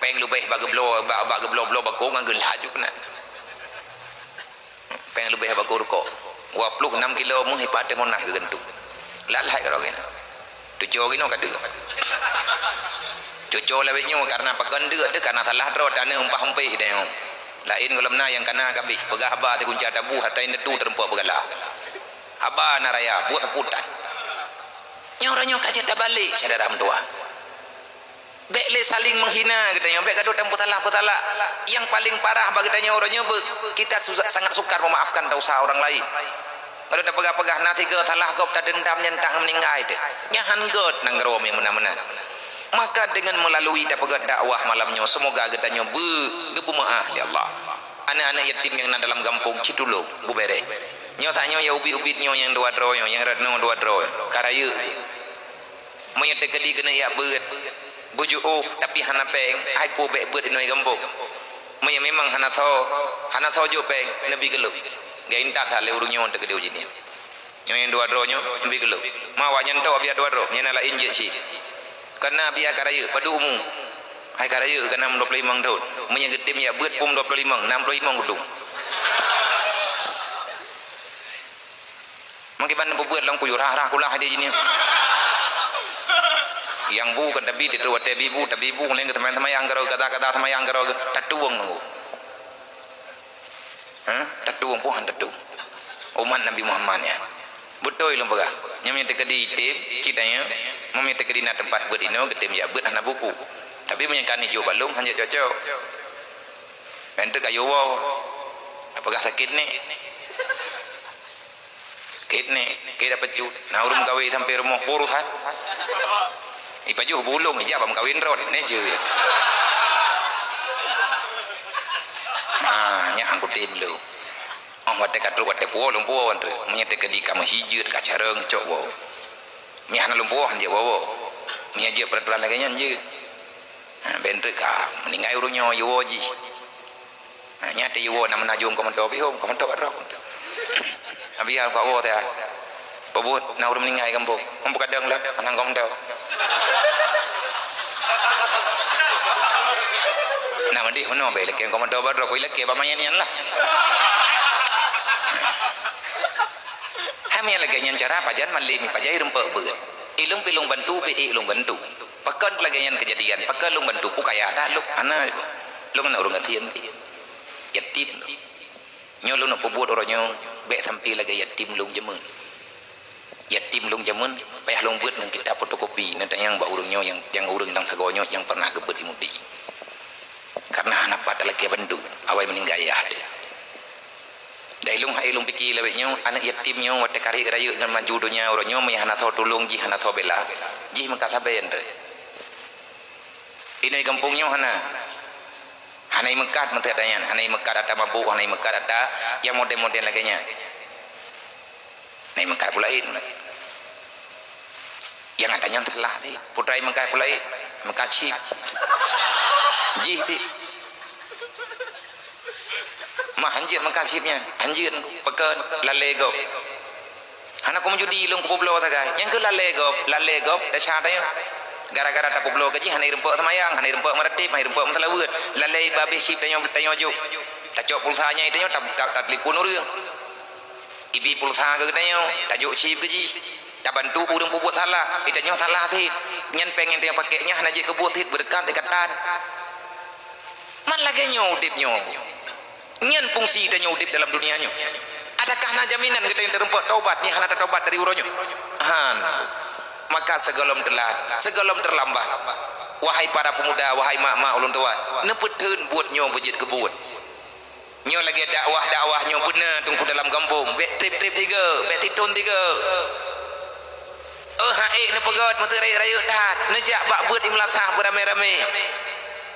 Péng leubeh bak geubloe, bak, bak geubloe-bloe bakong ngon geulaju keunan. Péng leubeh bak rukok. Dua puluh enam kilo méuh ipai teumonah geugeuntung. Lalai keurok geuh. Cuco ginoe ka deuek. Cuco lawét nyoe karena pakon deuek teuh karena salah droe taneuh umpah umpéh tanyoe. Laén gohlom na nyang kana kabéh, peugah haba teukunca tabu hatai netu teurumpok beugala. Haba na raya, buet sapu tan. Nyoe uroe nyoe ka jeuet tabalek syedara meutuah. Bék lé saling menghina geutanyoe, bék gadôh tapeutalah-peutalah. Nyang paléng parah bak geutanyoe uroe nyoe beu, kita susah, sangat sukar memaafkan dosa orang lain. Kalau tapeugah-peugah na tiga salah gob tadendam nyan tak meuninggai teuh. Nyan han gét nanggroe meunan-meunan. Maka dengan melalui tapeugah dakwah malam nyoe, semoga geutanyoe beu geupeumaáh lé Allah. Aneuk-aneuk yatim nyang na dalam gampông cit tulông beubeureh. Nyoe tanyoe ya ubit-ubit nyoe nyang dua droe nyoe, nyang Retno dua droe, ka rayeuk. Meunyoe teukeudi keuneuk jak beuet, bujuôh tapi hana péng, hai po bék beuet inoe gampông. Meunyoe memang hana soe, hana soe jok péng, neubi geulok. Geuintat that lé ureuëng nyoe teukeudi uji nyoe. Nyoe nyang dua droe nyoe, neubi geulok. Ma awaknyan tôk biya dua droe, nyan na laén jeuet cit. Kana biya ka rayeuk, padub umu. Hai ka rayeuk, kana dua puluh limong thon. Meunyoe geutem jak beuet pum dua puluh limong, enam puluh limong geutum. Meukiban peubuet lom kuyue rhah-rhah kulah di sini. Nyang bu kan tabi, di watée bi bu, tabi bu, leng ke teman-teman yang garo, kata-kata sama yang garo, tatueng nunggu. Ha? Tatueng, puhan tatueng. Umat Nabi Muhammad nyan. Beutôi lôn peugah. Nyang meuteukeu di item, cit tanyoe, meunyoe teukeudi na teumpat beuet inoe, geutem jak beuet hana buku. Tapi meunyoe kani jok balong, hana cocok. Enteuk kayu woe. Apakah sakit ni? Kit ni, kit apa cut? Na ureuëng kawé sampai rumoh kurus, ha? Ipajoh bulong, ijak bak meukawen rot, ni je. Ha, nyan angkutin lu. Oh, watée ka trok watée puwoe, lôn puwoe, wan trok. Meunyoe teukeudi ka meuhijeuet, ka carông, cok woe. Meunyoe hana lôn puwoe, han jeuet woe-woe. Meunyoe jeuet peuraturan lagée nyan, jeuet. Ha, ben trok ka meuninggai ureuëng nyoe, jiwoe jih. Ha, nyan teuh jiwoe na meunajong keumanto pih hom, keumanto bak droe. Abi ya, bak woe teuh. Buet na ureuëng meuninggai gampông. Hom peukadang lah, anang kong mantong. Nak mandeh meunoe bèk ilakée kong mantong, baroe kong ilakée bak manyét nyan lah. Hai meunyan lagée nyan cara pajan malem, pajan irumpok beuet. Ilong pilong bantu, bèk ilong bantu. Pakon lagée nyan keujadian, pakon lôn bantu, peukaya that lôn. Hana, lôn na ureuëng gasien ti. Yatim lôn. Nyoe lôn peubuet uroe nyoe, bèk sampoe lagée yatim lôn jameun. Yatim lôn jameun, payah lôn beuet ngon kitab fotokopi, neutanyong bak ureuëng nyoe nyang, nyang ureuëng nyang sagoe nyoe nyang pernah geubeuet i Mudi. Karena hana pat talakée bantu, awai meuninggai ayah teuh. Dai lôn hai lôn pike lawét nyoe, aneuëk yatim nyoe watée karek rayeuk ngon maju donya uroe nyoe, meunyo hana soe tulông jih, hana soe bela, jih meukat sabe nyan teuh. Inong gampông nyoe hana. Hana imeukat meuteuk ata nyan, hana imeukat ata mabôk, hana imeukat ata nyang model-model lagée nyan. Hana imeukat peue laén. Nyang ata nyan salah ti. Putra imeukat peue laén, imeukat chip. Jih ti. Mah hanjeuet meukat chip nyan, hanjeuet pakon lalée gob. Hana kumeujudi lôn kupeubloe sagai. Nyang keu lalée gob, lalée gob, desya tanyoe. Gara-gara tapeubloe keu jih, hana irumpok seumayang, hana irumpok meuratéb, hana irumpok meuseulaweuet. Lalée babeh chip tanyoe, tanyoe jok. Tacok pulsa nyan tanyoe, ta-, ta-, tatelepon ureuëng. Ibi pulsa keu tanyoe, tajok chip keu jih. Tabantu ureuëng peubuet salah, tanyoe salah cit. Nyan péng nyang tanyoe pakék nyan hana jeuet keu buet cit, beureukat ikatan. Man lagée nyoe udeb nyoe. Nyan fungsi tanyoe udeb dalam dunia nyoe. Adakah na jaminan geutanyoe teurumpok taubat nyang hana tatobat dari uroe nyoe? Han. Maka sigohlom teulat, sigohlom teulambat, wahai para peumuda, wahai mak-mak ulôn tuan, neupeutheun buet nyoe beujeuet keu buet. Nyoe lagée dakwah-dakwah nyoe beuna teungku dalam gampông, bèk treb-treb tiga, bèk titôn tiga. Oh, hai neupeugét meuteurayek-rayek that, neujak bak beuet i meulasah beuramé-ramé.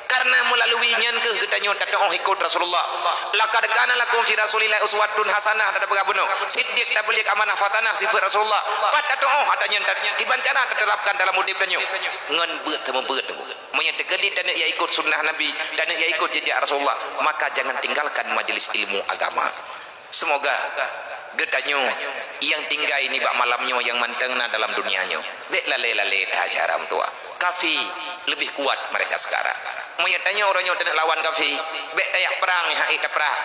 Karena meulalu nyan kheueh geutanyoe tateuôh ikot Rasulullah. "Laqad kana lakum fi Rasulillahi uswatun hasanah," tapeugah bunoe. Siddiq, tabligh, amanah, fatanah, sifeuet Rasulullah. Pat tateuôh ata nyan, kiban cara taterapkan dalam udeb tanyoe. Ngon beuet teumeubeut. Meunyoe teukeudi taneuk ya ikot sunnah Nabi, taneuk ya ikot jejak Rasulullah, maka jangan tinggalkan majelis ilmu agama. Semoga geutanyoe nyang tinggai nibak malam nyoe nyang mantong na dalam dunia nyoe, bèk lalée-lalée that syedara meutuah. Kafé leubeh kuat mereka sekarang. Meunyoe tanyoe uroe nyoe taneuk lawan kafé, bèk tajak prang hai taprang.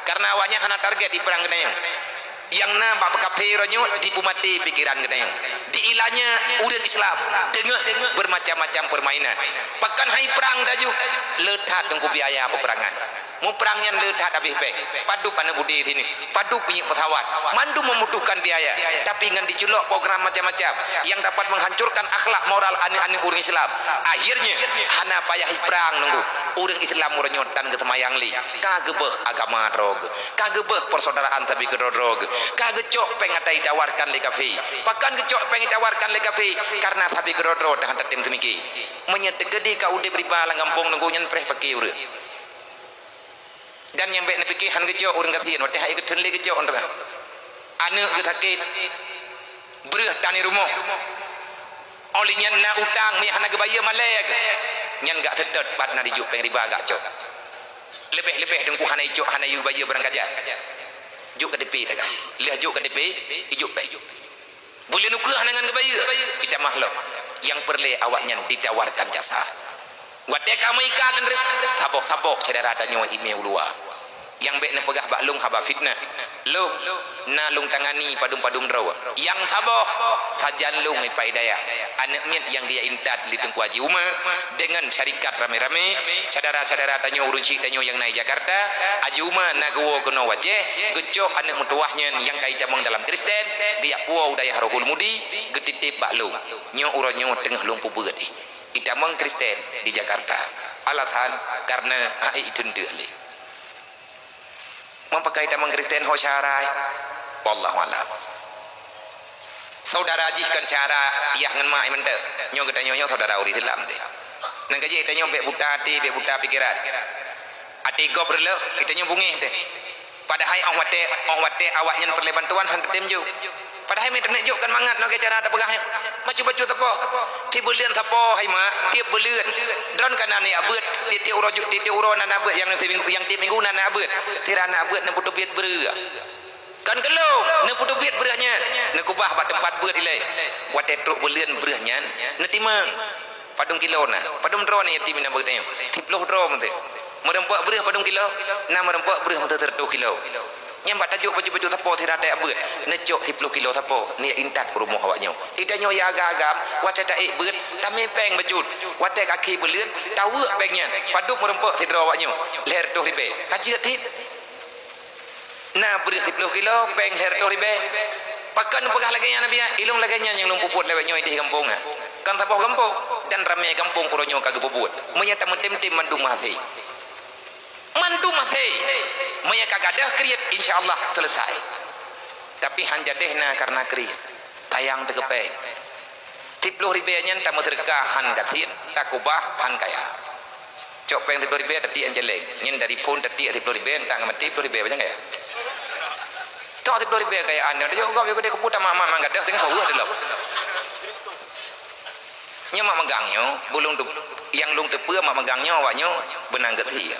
Karena awaknyan hana target jiprang geutanyoe. Nyang na bak kafé uroe nyoe jipeumaté pikeran geutanyoe. Jiilanya ureuëng Islam deungon bermacam-macam permainan. Pakon hai prang laju? Le that teungku biaya peperangan. Muprang nyan le that habéh péng. Padub aneuk udé sineuk, padub minyeuk pesawat, mandum membutuhkan biaya. Tapi ngon jiculok program macam-macam nyang dapat menghancurkan akhlak moral aneuk-aneuk ureuëng Islam, akhirnya hana payah jiprang teungku. Ureuëng Islam uroe nyoe tan geuseumayang lé, ka geubeuh agama droe geuh, ka geubeuh persaudaraan sabe keudroe-droe geuh, ka geucok péng ata jitawarkan lé kafé. Pakon geucok péng jitawarkan lé kafé? Karena sabe keudroe-droe teuh hana tem seumike. Meunyoe teukeudi ka udeb riba lam gampông teungku, nyan preh paké ureuëng. Dan nyang bèk neupike han geucok ureuëng gasien, watée hai geutheun lé geucok ureuëng. Aneuk geuh sakét, breueh tan i rumoh. Óh lheueh nyan na utang, meunyoe hana geubayeue malée geuh. Nyan gak seutôt pat na jijok péng riba gak cok. Leubeh-leubeh teungku hana icok, hana iyue bayeue barang kaja. Jok K T P taga. Lheueh jok K T P, ijok péng. Buleuen ukeue hana ngon geubayeue, itamah lom. Nyang peureulée awaknyan ditawarkan jasa. Watée ka meuikat, saboh-saboh syedara tanyoe imé u luwa. Nyang bèk neupeugah bak lôn haba fitnah. Lôn na lôn tangani padum-padum droe. Nyang saboh, sajan lôn ipa hidayah. Aneuk miet nyang geujak intat lé Teungku Haji Uma deungon syarikat ramé-ramé, syedara-syedara tanyoe, ureuëng syik tanyoe nyang na i Jakarta, Haji Uma na geuwoe keunoe Aceh, geucok aneuk meutuwah nyan nyang ka itamong dalam Kristen, geujak puwoe u dayah Rohul Mudi, geutitip bak lôn. Nyoe uroe nyoe teungoh lôn peubeuet jih. Itamong Kristen di Jakarta. Alasan, karena hai iteun deuh lé. Meupakai tamong Kristen ho syara, wallahu alam. Saudara jih kon syara yah ngon mak mantong. Nyoe geutanyoe nyoe saudara ureuëng Islam teuh. Nyan ka jeuet tanyoe bèk buta até, bèk buta pikeran. Até gob reuloh, geutanyoe bungéh teuh. Padahai óh watée, óh watée awaknyan peureulée bantuan han teutem jok. Padahai meuteumé jok kan mangat nyoe cara tapeugah nyoe. Bacut-bacut sapo. Tieb buleuen sapo hai mak, tieb buleuen. Droen kana neujak beuet, tieb-tieb uroe ju-, tieb-tieb uroe na neujak beuet, nyang siminggu, nyang tieb minggu na neujak beuet. Sira neujak beuet na butuh biet breueh. Kan geulong, neupeuteubiet breueh nyan, neukubah bak teumpat beuet ilée. Watée trok buleuen breueh nyan, neutimang. Padum kilo na, padum droe nyan yatim piatu geutanyoe? Siploh droe meuntée. Meureumpok breueh padum kilo? Na meureumpok breueh meuntée sireutôh kilo. Nyan bak tajok bacut-bacut sapo sira tajak beuet, neucok siploh kilo sapo, neujak intat u rumoh awaknyoe. Geutanyoe nyang agam-agam, watée taék beuet, tamé péng bacut. Watée akhé buleuen, taweuek péng nyan, padub meureumpok sidroe awaknyoe, lhée reutôh ribée. Ka jeuet cit. Na breueh siploh kilo, péng lhée reutôh ribée. Pakon neupeugah lagée nyan, Nabi? Ilong lagée nyan nyang lôn peubuet lawét nyoe ideh gampông nyan. Kan saboh gampông, dan ramé gampông uroe nyoe ka geupeubuet. Meunyoe tameutem-tem mandum maséh. Mandum maséh. Meunyoe ka gadôh kriet, insya Allah seuleusai. Tapi han jadeh na kareuna kriet. Tayang teukeupéng. Siploh ribée nyan tameuseudeukah han gasien, takubah han kaya. Cok péng siploh ribée tatiek nyang céléng. Nyan dari phon tatiek siploh ribée, entah ngon maté siploh ribée, bajang kaya. Tok siploh ribée kayaan nyoe, tajok gob, jok geude kubu tamat-mat mangat gadôh, teuka weueh dilop. Nyoe mak meugang nyoe, bulong tu, nyang lôn teupeue mak meugang nyoe awak nyoe beunang geuthie.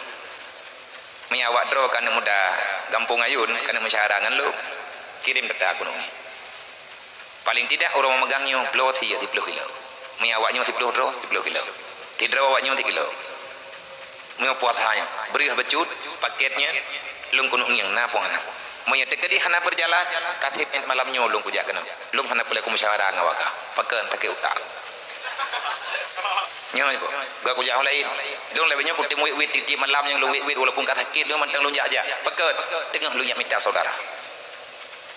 Meunyoe awak droe ka aneuk muda gampông Ayun, ka aneuk meusyara ngon lôn, kirém data keunoe. Paléng tidak ureuëng mak meugang nyoe bloe sie siploh kilo. Meunyoe awak nyoe siploh droe, siploh kilo. Sidroe awak nyoe sikilo. Meunyoe puasa nyoe, breueh bacut, pakét nyan, lôn keuneuk ngieng, na peue hana. Meunyoe teukeudi hana beujalan, ka sép malam nyoe lôn kujak keunoe. Lôn hana peureulée kumusyawarah ngon awak kah. Pakon sakét utak. Nyoe, nyoe, gak kujak laén. Lôn lagée nyoe kutem wét-wét tieb-tieb malam nyang lôn wét-wét walaupun ka sakét lôn mantong lôn jak-jak. Pakon, teungoh lôn jak mita syedara.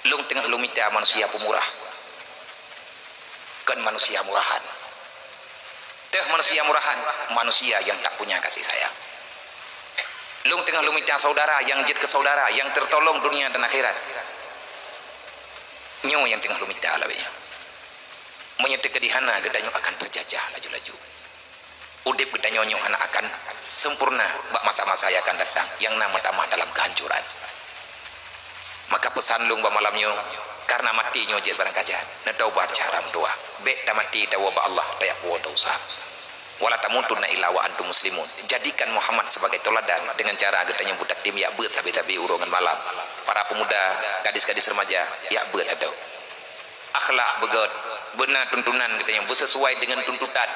Lôn teungoh lôn mita manusia peumurah. Kon manusia murahan. Teuh manusia murahan, manusia yang tak punya kasih sayang. Lôn teungoh lôn mita syedara nyang jeuet keu syedara, nyang teutolong dunia dan akhirat. Nyoe nyang teungoh lôn mita lagée nyan. Meunyoe teukeudi hana, geutanyoe akan teujajah laju-laju. Udeb geutanyoe nyoe hana akan sempurna bak masa-masa nyang akan datang, nyang na meutamah dalam keuhancuran. Maka peusan lôn bak malam nyoe, kareuna maté nyoe jeuet barang ka jeuet, neutaubat cara meutuwah. Bék tamaté tawoe bak Allah tajak puwoe desya. Wala tamutunna illa wa antum muslimun. Jadikan Muhammad sebagai tauladan deungon cara geutanyoe beutatem jak beuet sabe-sabe uroe ngon malam. Para pemuda, gadis-gadis remaja, jak beuet atau akhlak beugét, beuna tuntunan geutanyoe beuseusuai deungon tuntutan.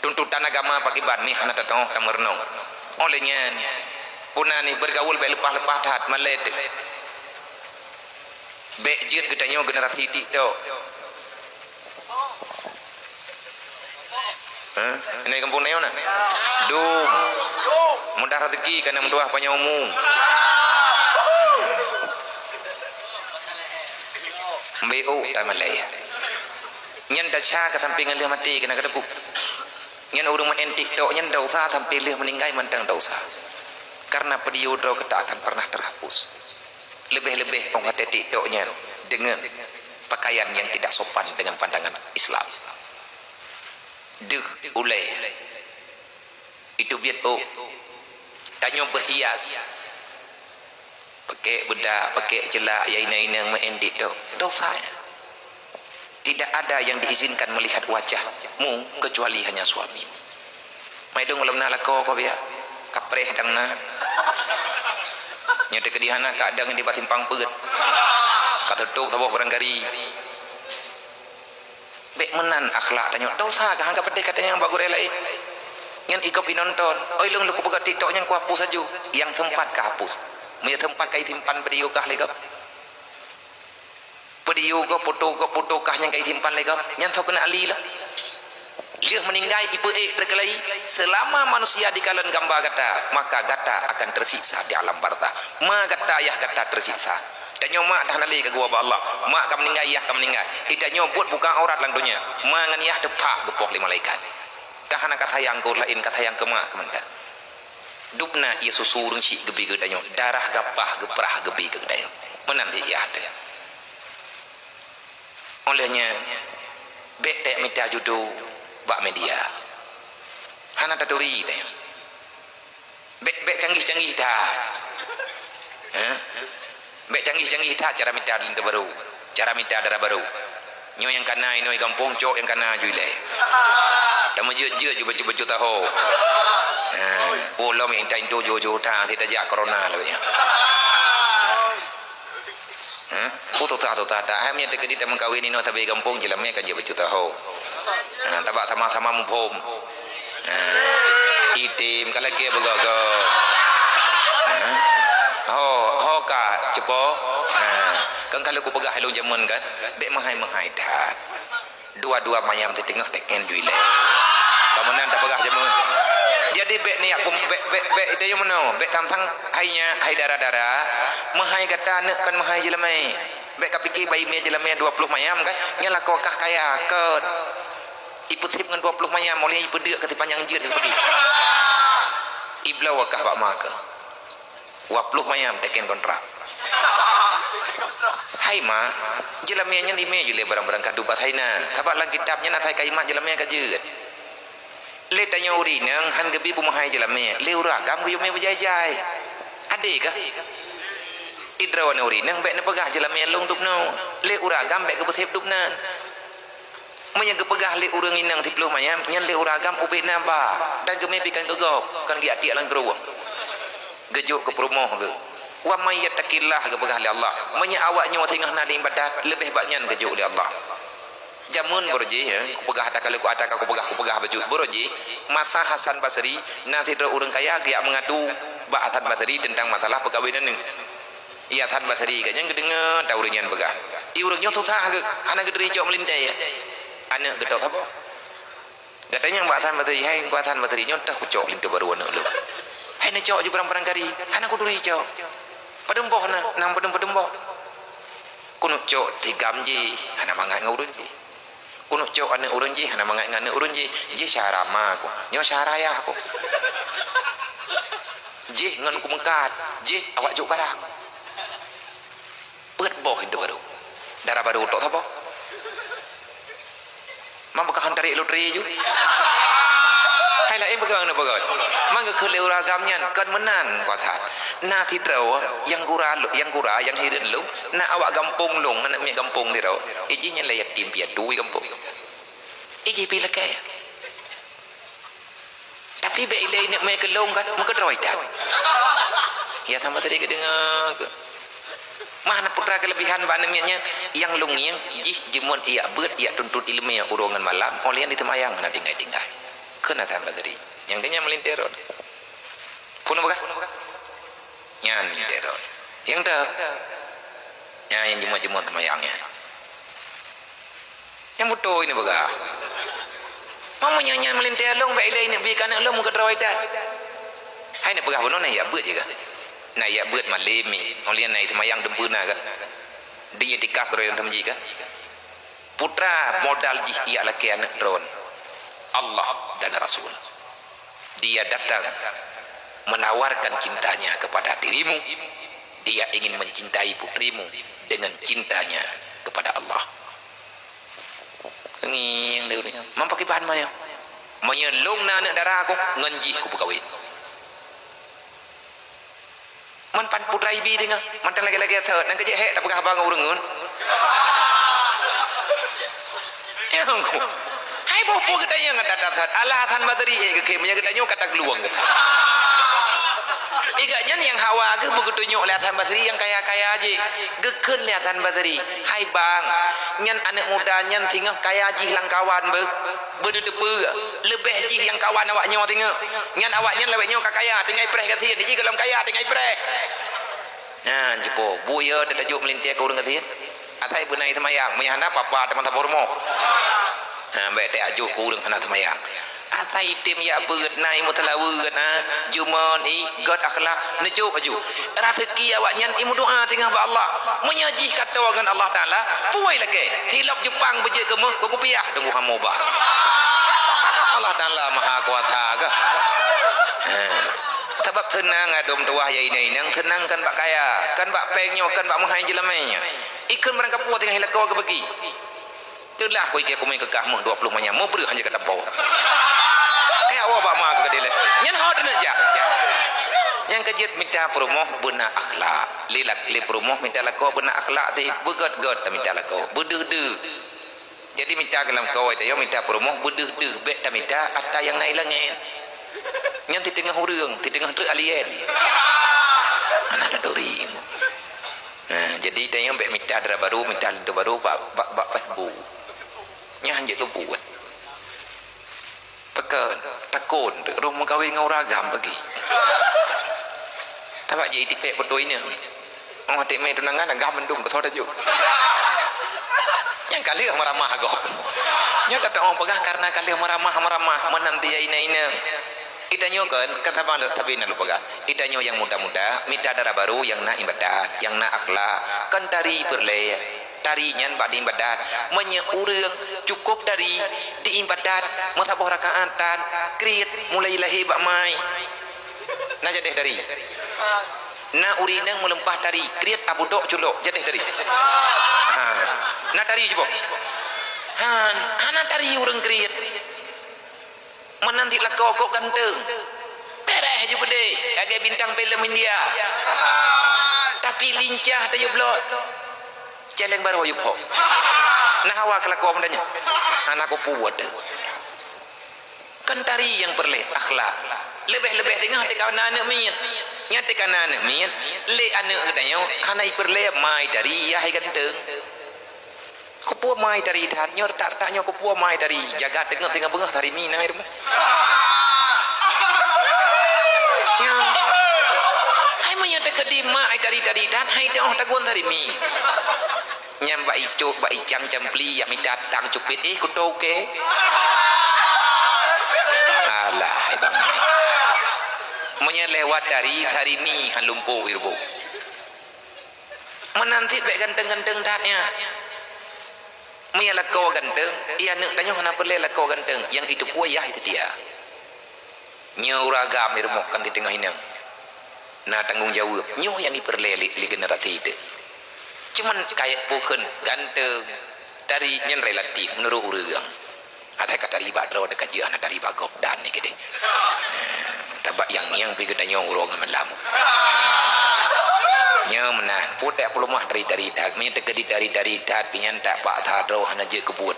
Tuntutan agama pakriban, meuhana tateuoh tameurunoe. Óh lheueh nyan, peue na nih, beugaul bék leupah-leupah that, malée teuk. Bék jeuet geutanyoe generasi TikTok. Hah? Ini gampông na? Dum. Mudah rezeki kana meutuah panyang umu. Mbiu ta malée. Nyan desya ka sampai ngon lheueh maté kana ka teupeu. Nyan ureuëng meu'en TikTok nyan desya sampai lheueh meuninggai mantong desya. Karena video droe geutanyoe akan pernah terhapus. Leubeh-leubeh óh watée TikTok nyan deungon pakaian nyang tidak sopan dengan pandangan Islam. Deuh, ulée. Itu biet óh. Tanyoe berhias. Pakai bedak, pakai celak, ya inong-inong meu'en TikTok. Desya. Tidak ada yang diizinkan melihat wajahmu kecuali hanya suami. Mai dong lom na lakoe ko biya. Kapreh dang na. Nyoe teukeudi hana ka dang di bak simpang peuet. Ka teutôp saboh barangkari. Bék meunan akhlak tanyoe. Desya ka han ka peudeh ka tanyong bak gurée laén. Nyan ikop inonton. Oi lôn lôn kupeugah TikTok nyan kuhapus laju. Nyang sempat kahapus. Meunyoe sempat kaisimpan video kah lé gob. Video gob, foto gob, foto kah nyang kaisimpan lé gob. Nyan soe keuneuk ahli lah. Lheueh meuninggai ipeuék teukeulai, seulama manusia dikalon gamba gata, maka gata akan tersiksa di alam barzakh. Ma gata yah gata tersiksa. Tanyoe mak dah nalé ka geuwoe bak Allah. Mak ka meuninggai, yah ka meuninggai. Itanyoe buet buka aurat lam donya. Ma ngon yah teupak geupoh lé malaikat. Ka hana ka sayang keu ureuëng laén, ka sayang keu mak keu mantong. Dubna ie susu ureuëng syik geubi keu tanyoe, darah gapah geuprah geubi keu tanyoe. Meunan di yah teuh. Óh lheueh nyan, bék tajak mita judo bak media. Hana taturi teuh. Bék, bék canggih-canggih that. Hah? Bék canggih-canggih that cara mita linto barô. Cara mita dara barô. Nyoe nyang kana inoe gampông cok nyang kana ju ilée. Tameujeuet-jeuet ju bacut-bacut taho. Ha, pulo mita intu ju-ju ta, si tajak corona lagée nyan. Peue susah-susah that. Hai meunyoe teukeudi tameukawen inoe sabe gampông, jeulamé kan jeuet bacut ho. Ha, tabak sama-sama muphom. Ha, item ka lakée beugoe-goe. Ha, ho, ho ka ceupok. Ha, kan ka lheueh kupeugah lôn jameun kan, bék meuhai-meuhai that. Dua-dua mayam siteungoh teken ju ilée. Ka meunan tapeugah jameun. Jadi bék niyak pum-, bék, bék, bék ita nyang meunoe, bék tang-tang hai nyak, hai dara-dara, meuhai gata aneuk kon meuhai jeulamé. Bék kapike bak imé jeulamé dua ploh mayam kan, nyan lakoe kah kaya, kon. Ipeusép ngon dua ploh mayam, oleh ipeudeuk keu sipanyang jeuet keu peuti. Ibloe kah bak ma keuh. Dua ploh mayam teken kontrak. Hai ma, jeulamé nyan imé ju lé barang-barang kadu bak saina. Sabab lam kitab nyan asai kalimat jeulamé ka jeuet. Lé tanyoe ureueng inong han geubi peumeuhai jeulamé, lé ureueng agam geuyue mé beujai-jai. Adé kah? Idroe ureueng inong bék neupeugah jeulamé lôn dubnoe, lé ureueng agam bék geupeusép dubnan. Meunyoe geupeugah lé ureueng inong siploh mayam, nyan lé ureueng agam ubé na ba, dan geumé pih kon keu gob, kon geuyak tiek lam krueng. Geujok keu peurumoh geuh. "Wa may yattaqillah," geupeugah lé Allah. Meunyoe awak nyoe singoh na lam ibadat, leubeh bak nyan geujok lé Allah. Jameun baroe jih, ya, kupeugah ata ka leuku, ata ka kupeugah, kupeugah bacut. Baroe jih, masa Hasan Basri, na sidroe ureueng kaya geuyak meungadu bak Hasan Basri teuntang masalah peukawen aneuk. Iya Hasan Basri, gobnyan geudeungoe ata ureueng nyan peugah. Di ureueng nyoe susah geuh, hana geuturi cok meulintée, ya. Aneuk geutok saboh. Gata nyang bak Hasan Basri, "Hai Teungku Hasan Basri, nyoe teuh kucok linto barô aneuk lôn. Hai neucok jih barang-barang kari, hana kuturi cok. Padum boh na, nam padum-padum boh. Keuneuk cok tigam jih, hana mangat ngon ureueng jih. Keuneuk cok aneuk ureueng jih, hana mangat ngon aneuk ureueng jih. Jih syara ma ku, nyoe syara ayah ku. Jih ngon kumeungkat, jih awak jok barang." Peuet boh linto barô. Dara barô tok saboh. Mang peugah han tarék loteri ju. Hai laén peugah hana peugah. Mang geukheun lé ureueng agam nyan, kon meunan kuasa. Na sidroe nyang gura, nyang gura, nyang hireuen lôn, na awak gampông lôn, aneuk miet gampông sidroe. Ijih nyan lé yatim piatu di gampông. Ijih pih lakée. Tapi bék ilée ineuk mé keu lôn kan, meukeudroe that. Iya Hasan Basri geudeungoe keuh. Mah na putra keulebihan bak aneuk miet nyan, nyang lôn ngieng jih jimeuet ijak beuet, ijak tuntot ileumé uroe ngon malam, óh lheueh nyan jiteumayang hana tinggai-tinggai. Kheun Hasan Basri. Nyang keu nyan meulintée rot. Phon peugah? Nyan meulintée rot. Nyang teuh. Nyan nyang jimeuet-jimeuet teumayang nyan. Nyang beutôi neupeugah. Meunyoe nyan meulintée lôn, bék ilée ineuk bi keu aneuk lôn meukeudroe that. Hai neupeugah bunoe na ijak beuet jih kah? Na ijak beuet malém nyoe. Óh lheueh nyan na iteumayang dum peue na kah? Di iktikaf keudroe lam teumji kah? Putra modal jih ijak lakée aneuk droen. Allah dan Rasul. Dia datang menawarkan cintanya kepada dirimu. Dia ingin mencintai putrimu dengan cintanya kepada Allah. Ngieng deh ureueng nyan. Mang pakriban meunyoe? Meunyoe lôn na aneuk dara ku, ngon jih kupeukawen. Man pan putra ibi teungoh, mantong lagée-lagée thot, nyan keuh jeuet hék tapeugah haba ngon ureueng ngon. Ya, Teungku. Hai, boh peue geutanyoe ngon that-that thot. Alah Hasan Basri, eh, geukheun, meunyoe geutanyoe ka takeuluwang geuh. Iga nyan nyang hawa geuh beugeutunyok lé Hasan Basri nyang kaya-kaya jih. Geukheun lé Hasan Basri, "Hai bang, nyan aneuk muda nyan singoh kaya jih lam kawan beuh, beuneuteupeue, leubeh jih nyang kawan awak nyoe singoh. Nyan awak nyan lawét nyoe ka kaya, tinggai preh gasien, jih gohlom kaya, tinggai preh." Nyan, jeupo, buya teutajok meulintée keu ureueng gasien. Asai beuna iteumayang, meunyo hana papa teuma saboh rumoh. Ha, bék teuajok keu ureueng hana teumayang. Asai item ijak beuet na, imeuteulaweuet na, jumon i, gét akhlak, neujok laju. Raseuki awak nyan imeudoa singoh bak Allah. Meunyo jih ka toe ngon Allah Taala, puwoe lakée, silop jeupang beujeuet keu meuh, keu kupiah deungon hamoe bah. Allah Taala Maha Kuasa kah? Ha. Sabab seunang adom tuwah ya inong-inong, seunang kon bak kaya, kon bak péng nyoe, kon bak meuhai jeulamé nyoe. Ikheun barang kapeue teungoh ilako keu bagi. Teulah ku iké kumé keu kah meuh dua ploh manyam, meubreuh hana ka tampo. Kaya woe bak ma keu keudilée. Nyan ho teuneuk jak. Nyang keujeuet mita peurumoh beuna akhlak. Lé lak-, lé peurumoh mita lakoe beuna akhlak sih, beugét-gét tamita lakoe, beudeuh-deuh. Jadi mita keu lam kawai tanyoe mita peurumoh beudeuh-deuh, bék tamita ata nyang na i langét. Nyan siteungoh ureueng, siteungoh treuk alien. Hana taduri. Ha, jadi tanyoe bèk mita dara barô, mita linto barô bak, bak, bak Facebook. Nyan hanjeuet keu buet. Pakon, takon, roh meukawen ngon ureueng agam bagi. Tabak jih itipèk peutoe inong. Oh, até mé tunangan agam mandum, beutôi taju. Nyang ka lheueh meuramah gob. Nyoe tateu'oh peugah karena ka lheueh meuramah-meuramah, meunan ti ya inong-inong. Geutanyoe kan, kan saban, sabe na lôn peugah. Geutanyoe nyang muda-muda, mita dara barô nyang na ibadat, nyang na akhlak, kan tari peureulèe. Tari nyan bak di ibadat. Meunyoe ureueng cukôp tari di ibadat, meusaboh rakaat tan, kriet mulai lahé bak mai. Na jadeh tari. Na ureueng inong meuleumpah tari, kriet tabudok culok, jadeh tari. Ha. Na tari cuba. Ha, hana tari ureueng kriet. Meunan cit lakoe kok ganteng. Beureh ju beudeh, lagèe bintang filem India. Tapi lincah tayue bloe. Céléng barô yue phok. Nah, awak keu lakoe meutanyoe. Aneuk kupu wateue. Kan tari nyang peureulèe akhlak. Leubeh-leubeh teungoh teuka na aneuk miet. Nyan teuka na aneuk miet, lé aneuk geutanyoe hana ipeureulèe mai tari, yah hai ganteng. Keupeue mai tari that, nyoe retak-retak nyoe keupeue mai tari, jaga teungoh-teungoh beungoh tari mi na i rumoh. Nyoe. Hai meunyoe teukeudi mai tari-tari that, hai teu'oh tagun tari mi. Nyan bak icok, bak icang campli, jak mita tang cupet, eh, kuto ke. Alah, hai bang. Meunyoe lewat tari, tari mi han lumpoe i rumoh. Meunan cit bèk ganteng-ganteng that nyan. Meunyoe lakoe ganteng, i aneuk tanyoe hana peureulèe lakoe ganteng, nyang iteupeue yah seutia. Nyoe ureueng agam i rumoh kan siteungoh inong. Na tanggong jaweueb, nyoe nyang ipeureulèe lé, lé generasi teuk. Cuman kayèe bukon ganteng, tari nyan relatif meunurot ureueng. Asai ka tari bak droe teuh ka jeuet hana tari bak gob dan nyan keudeh. Tabak nyang-nyang pih geutanyoe uroe ngon malam. Nyoe meunan, putéh peuleumah tari-tari that, meunyoe teukeudi tari-tari that, pih nyan tak paksa droe hana jeuet keu buet.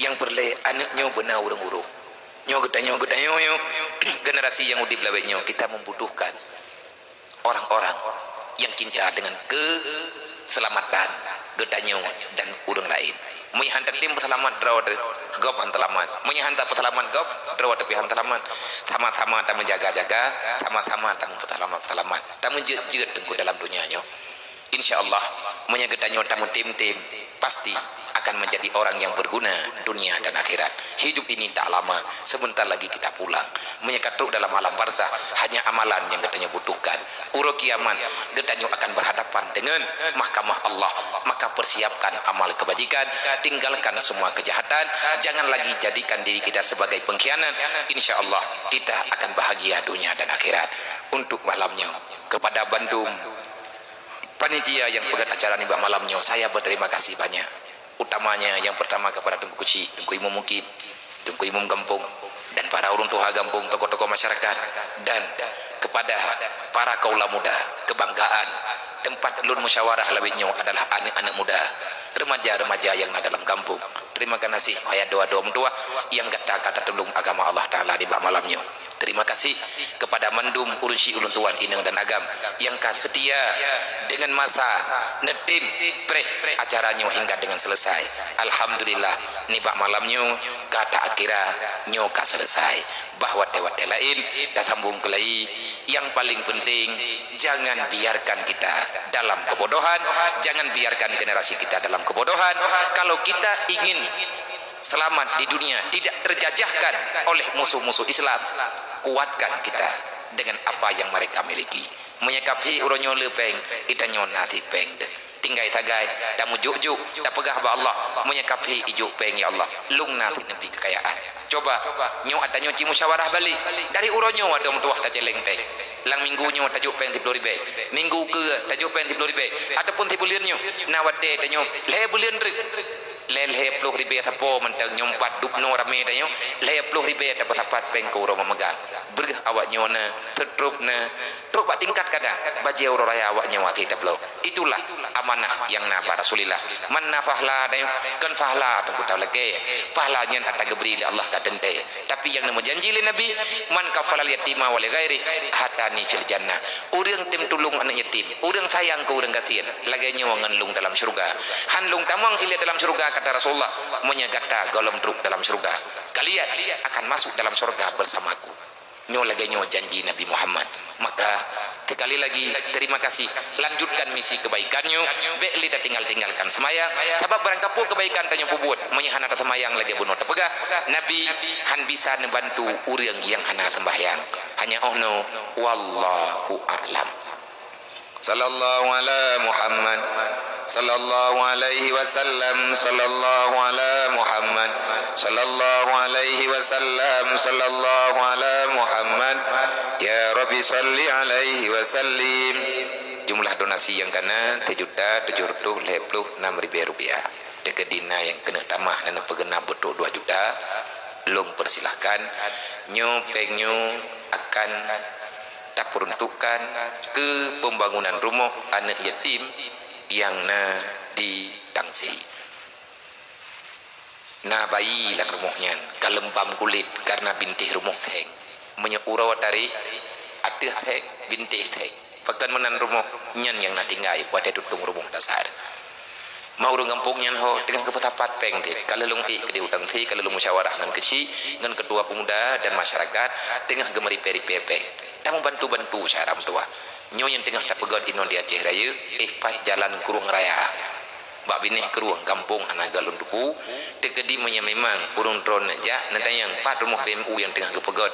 Nyang peureulèe aneuk nyoe beuna ureueng uroe. Nyoe geutanyoe, geutanyoe nyoe generasi nyang udeb lawét nyoe, kita membutuhkan orang-orang yang cinta dengan keselamatan geutanyoe dan ureueng laén. Meunyoe han tatem peuseulamat droe teuh, gob han seulamat. Meunyoe han tapeuseulamat gob, droe teuh pih han seulamat. Sama-sama tameujaga-jaga, sama-sama tameuseulamat-seulamat, tameujeuet-jeuet teungku dalam donya nyoe. Insya Allah, meunyoe geutanyoe tameutem-tem, pasti akan menjadi orang yang berguna dunia dan akhirat. Hidup ini tak lama, sebentar lagi kita pulang. Meunyoe ka trok dalam alam barzakh, hanya amalan nyang geutanyoe butuhkan. Uroe kiamat, geutanyoe akan berhadapan dengan mahkamah Allah. Maka persiapkan amal kebajikan, tinggalkan semua kejahatan, jangan lagi jadikan diri kita sebagai pengkhianat. Insya Allah, kita akan bahagia dunia dan akhirat. Untuk malam nyoe, kepada bandum panitia nyang peugöt acara nibak malam nyoe, saya berterima kasih banyak. Utamanya yang pertama kepada Teungku Kuchik, Teungku Imum Mukim, Teungku Imum Gampông, dan para ureueng tuha gampông, tokoh-tokoh masyarakat, dan kepada para kaula muda, kebanggaan. Tempat lôn musyawarah lawét nyoe adalah aneuk-aneuk muda, remaja-remaja nyang na dalam gampông. Terima kasih, hai adoe-adoe meutuah nyang gata ka tatulông agama Allah Taala nibak malam nyoe. Terima kasih kepada mandum ureueng syik ulôn tuan inong dan agam nyang ka setia dengan masa neutem preh acara nyoe hingga dengan selesai. Alhamdulillah, nibak malam nyoe ka ta akhira, nyoe ka selesai. Bah watèe-watèe laén tasambông keulai. Yang paling penting, jangan biarkan kita dalam kebodohan, jangan biarkan generasi kita dalam kebodohan. Kalau kita ingin selamat di dunia, tidak terjajahkan oleh musuh-musuh Islam, kuatkan kita dengan apa yang mereka miliki. Meunyoe kafé uroe nyoe le péng, geutanyoe na cit péng deuh. Tinggai sagai, tameujok-jok, tapeugah bak Allah, meunyoe kafé ijok péng, ya Allah, lôn na cit neubri keukayaan. Coba, nyoe ata nyoe ci musyawarah balek. Dari uroe nyoe adoe meutuah tacèlèng péng. Lam minggu nyoe tajok péng siploh ribèe. Minggu keue tajok péng siploh ribèe. Ataupun sibuleuen nyoe, na watèe tanyoe lhèe buleuen treuk. Lhèe-lhèe ploh ribèe sapo mantong nyoe pat dubnoe ramé tanyoe, lhèe ploh ribèe tapeusapat péng keu uroe meumeugang. Breuh awak nyoe na, teutrôk na, trôk bak tingkat kada, bajèe uroe raya awak nyoe até tabloe. Itulah amanah nyang na bak Rasulillah. Man na fahla, dan kon fahla teungku talakée. Fahla nyan ata geubri lé Allah ka teuntée. Tapi nyang neumeujanji lé Nabi, "Man kafalal yatima wa li ghairi, hatani fil jannah." Ureuëng tem tulông aneuëk yatim, ureuëng sayang keu ureuëng gasien, lagée nyoe ngon lông dalam syeuruga. Han lông tamong ilée dalam syeuruga, kata Rasulullah, meunyoe gata gohlom trok dalam syeuruga. Kalian akan masuk dalam syeuruga bersamaku. Nyoe lagée nyoe janji Nabi Muhammad. Maka, sekali lagi, terima kasih. Lanjutkan misi kebaikan nyoe, bék lé tatinggal-tinggalkan seumayang. Sabab barangkapeue kebaikan tanyoe peubuet, meunyoe hana taseumayang lagée bunoe tapeugah, Nabi han bisa neubantu ureuëng nyang hana seumbahyang. Hanya 'oh noe, wallahu a'lam. Sallallahu ala Muhammad. Sallallahu alaihi wasallam. Sallallahu ala Muhammad. Sallallahu alaihi wasallam. Sallallahu ala Muhammad. Ya Rabbi, salli alaihi wasallim. Jumlah donasi nyang ka na sijuta tujuh ratus lhée ploh nam ribée rupiah. Teukeudi na nyang keuneuk tamah dan peuguna beutôi dua juta, lôn peusilahkan. Nyoe péng nyoe akan tapeuruntukkan keu peumbangunan rumoh aneuëk yatim nyang na di Tangsi. Na bayi lam rumoh nyan ka leumbam kulét kareuna bintéh rumoh seng. Meunyoe uroe tarek, ateueh seng, bintéh seng. Pakon meunan rumoh nyan nyang na tinggai watée tutong rumoh dasar. Ma ureuëng gampông nyan ho teungoh geupeusapat péng teuh, ka lheueh lôn ék keudeh u Tangsi, ka lheueh lôn musyawarah ngon keuchik, ngon keutua peumuda dan masyarakat, teungoh geumeuripée-ripée péng. Tameubantu-bantu syedara meutuwah. Nyoe nyang teungoh tapeugét inoe di Aceh Rayeuk, éh pat jalan Krueng Raya. Bak binéh krueng gampông hana gét lôn teupeue, teukeudi meunyoe memang ureuëng droeneuh jak neutanyong pat rumoh B M U nyang teungoh geupeugét.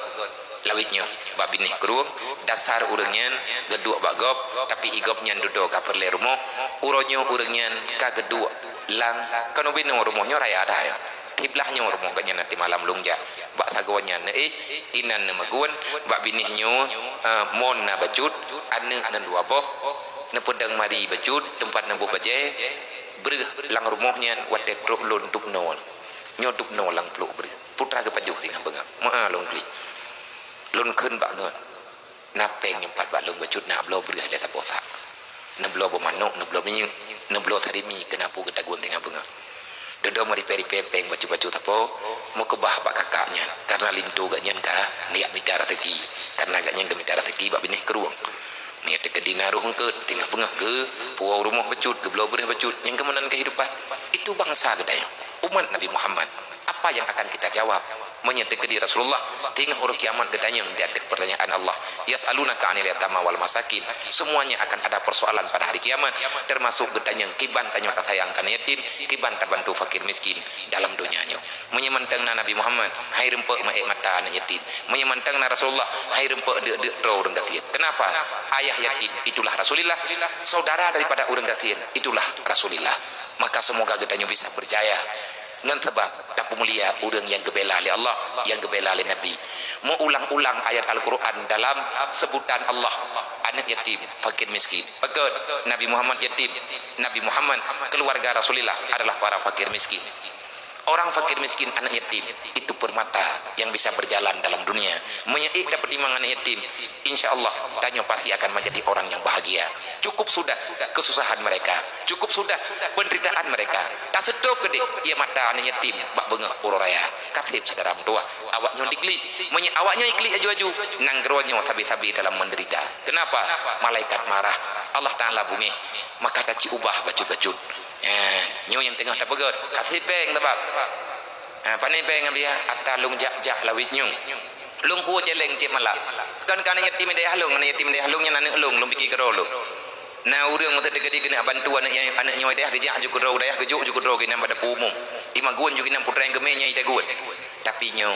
Lawét nyoe, bak binéh krueng, dasar ureuëng nyan geuduek bak gob, tapi i gob nyan dudoe ka peureulée rumoh, uroe nyoe ureuëng nyan ka geuduek lam keunoe binoe rumoh nyoe raya ada nyoe. Siblah nyoe rumoh gobnyan na timalam lôn jak. Bak sagoe nyan neuéh, inan neumeugun, bak binéh nyoe, eh, mon na bacut, aneuëk na dua boh, neupeudong mari bacut, teumpat neuboh bajée, breueh lam rumoh nyan watée trok lôn dubnoe. Nyoe dubnoe lam pluek breueh. Putra geupajoh singoh beungoh. Meu'ah lôn klik. Lôn kheun bak ngon. Na péng nyang pat bak lôn bacut na bloe breueh lé saboh sak. Neubloe boh manok, neubloe minyeuk, neubloe sarimi keunapu geutagun singoh beungoh. Dudoe meuripée-ripée péng bacut-bacut sapo, meukeubah bak kakak nyan, kareuna linto gobnyan ka neujak mita raseuki, kareuna gobnyan geumita raseuki bak binéh krueng. Meunyoe teukeudi na roh eungkôt, singoh beungoh geupuwoe rumoh bacut, geubloe breueh bacut, nyang keu meunan keuhidupan. Itu bansa geutanyoe, umat Nabi Muhammad. Apa yang akan kita jawab? Meunyoe teukeudi Rasulullah, teungoh uroe kiamat geutanyong di ateueh peurtanyaan Allah, "Yas'alunaka 'anil yatama wal masakin." Semuanya akan ada persoalan pada hari kiamat, termasuk geutanyong kiban tanyoe tasayang keu yatim, kiban tabantu fakir miskin dalam donya nyoe. Meunyoe mantong na Nabi Muhammad, hai rumpok meuék mata aneuëk yatim. Meunyoe mantong na Rasulullah, hai rumpok deuk-deuk droe ureuëng gasien. Kenapa? Ayah yatim itulah Rasulullah, saudara daripada ureuëng gasien itulah Rasulullah. Maka semoga geutanyoe bisa berjaya ngon sabab tapeumulia ureuëng nyang geubela lé Allah, nyang geubela lé Nabi. Meuulang-ulang ayat Al-Qur'an dalam seubutan Allah, aneuëk yatim, fakir miskin. Pakon Nabi Muhammad yatim? Nabi Muhammad, keluarga Rasulullah adalah para fakir miskin. Orang fakir miskin, anak yatim, itu permata yang bisa berjalan dalam dunia. Meunyoe ék tapeutimang anak yatim, insya Allah tanyoe pasti akan menjadi orang yang bahagia. Cukup sudah kesusahan mereka, cukup sudah penderitaan mereka. Taseutôt keudeh ie mata anak yatim bak beungoh uroe raya. Ka seb syedara meutuwah, awak nyoe diklik. Meunyoe awak nyoe iklik aju-aju, nanggroe nyoe sabe-sabe dalam menderita. Kenapa? Malaikat marah, Allah Taala bungéh, maka taci ubah bacut-bacut. Eh, nyoe nyang teungoh tapeugét, ka seb péng sabab. Ha, pane péng, Abiya? Ata lôn jak-jak lawét nyoe. Lôn kueh céléng tieb malam. Kon ka aneuk yatim dayah lôn, aneuk yatim dayah lôn nyan aneuk lôn, lôn pike keudroe lôn. Na ureuëng meuteuteuk geuneuk bantu aneuk, aneuk nyoe dayah geujak ju keudroe dayah, geujok ju keudroe geunan bak dapur umum. Imagun ju geunan putra nyang geumé nyang itagun. Tapi nyoe,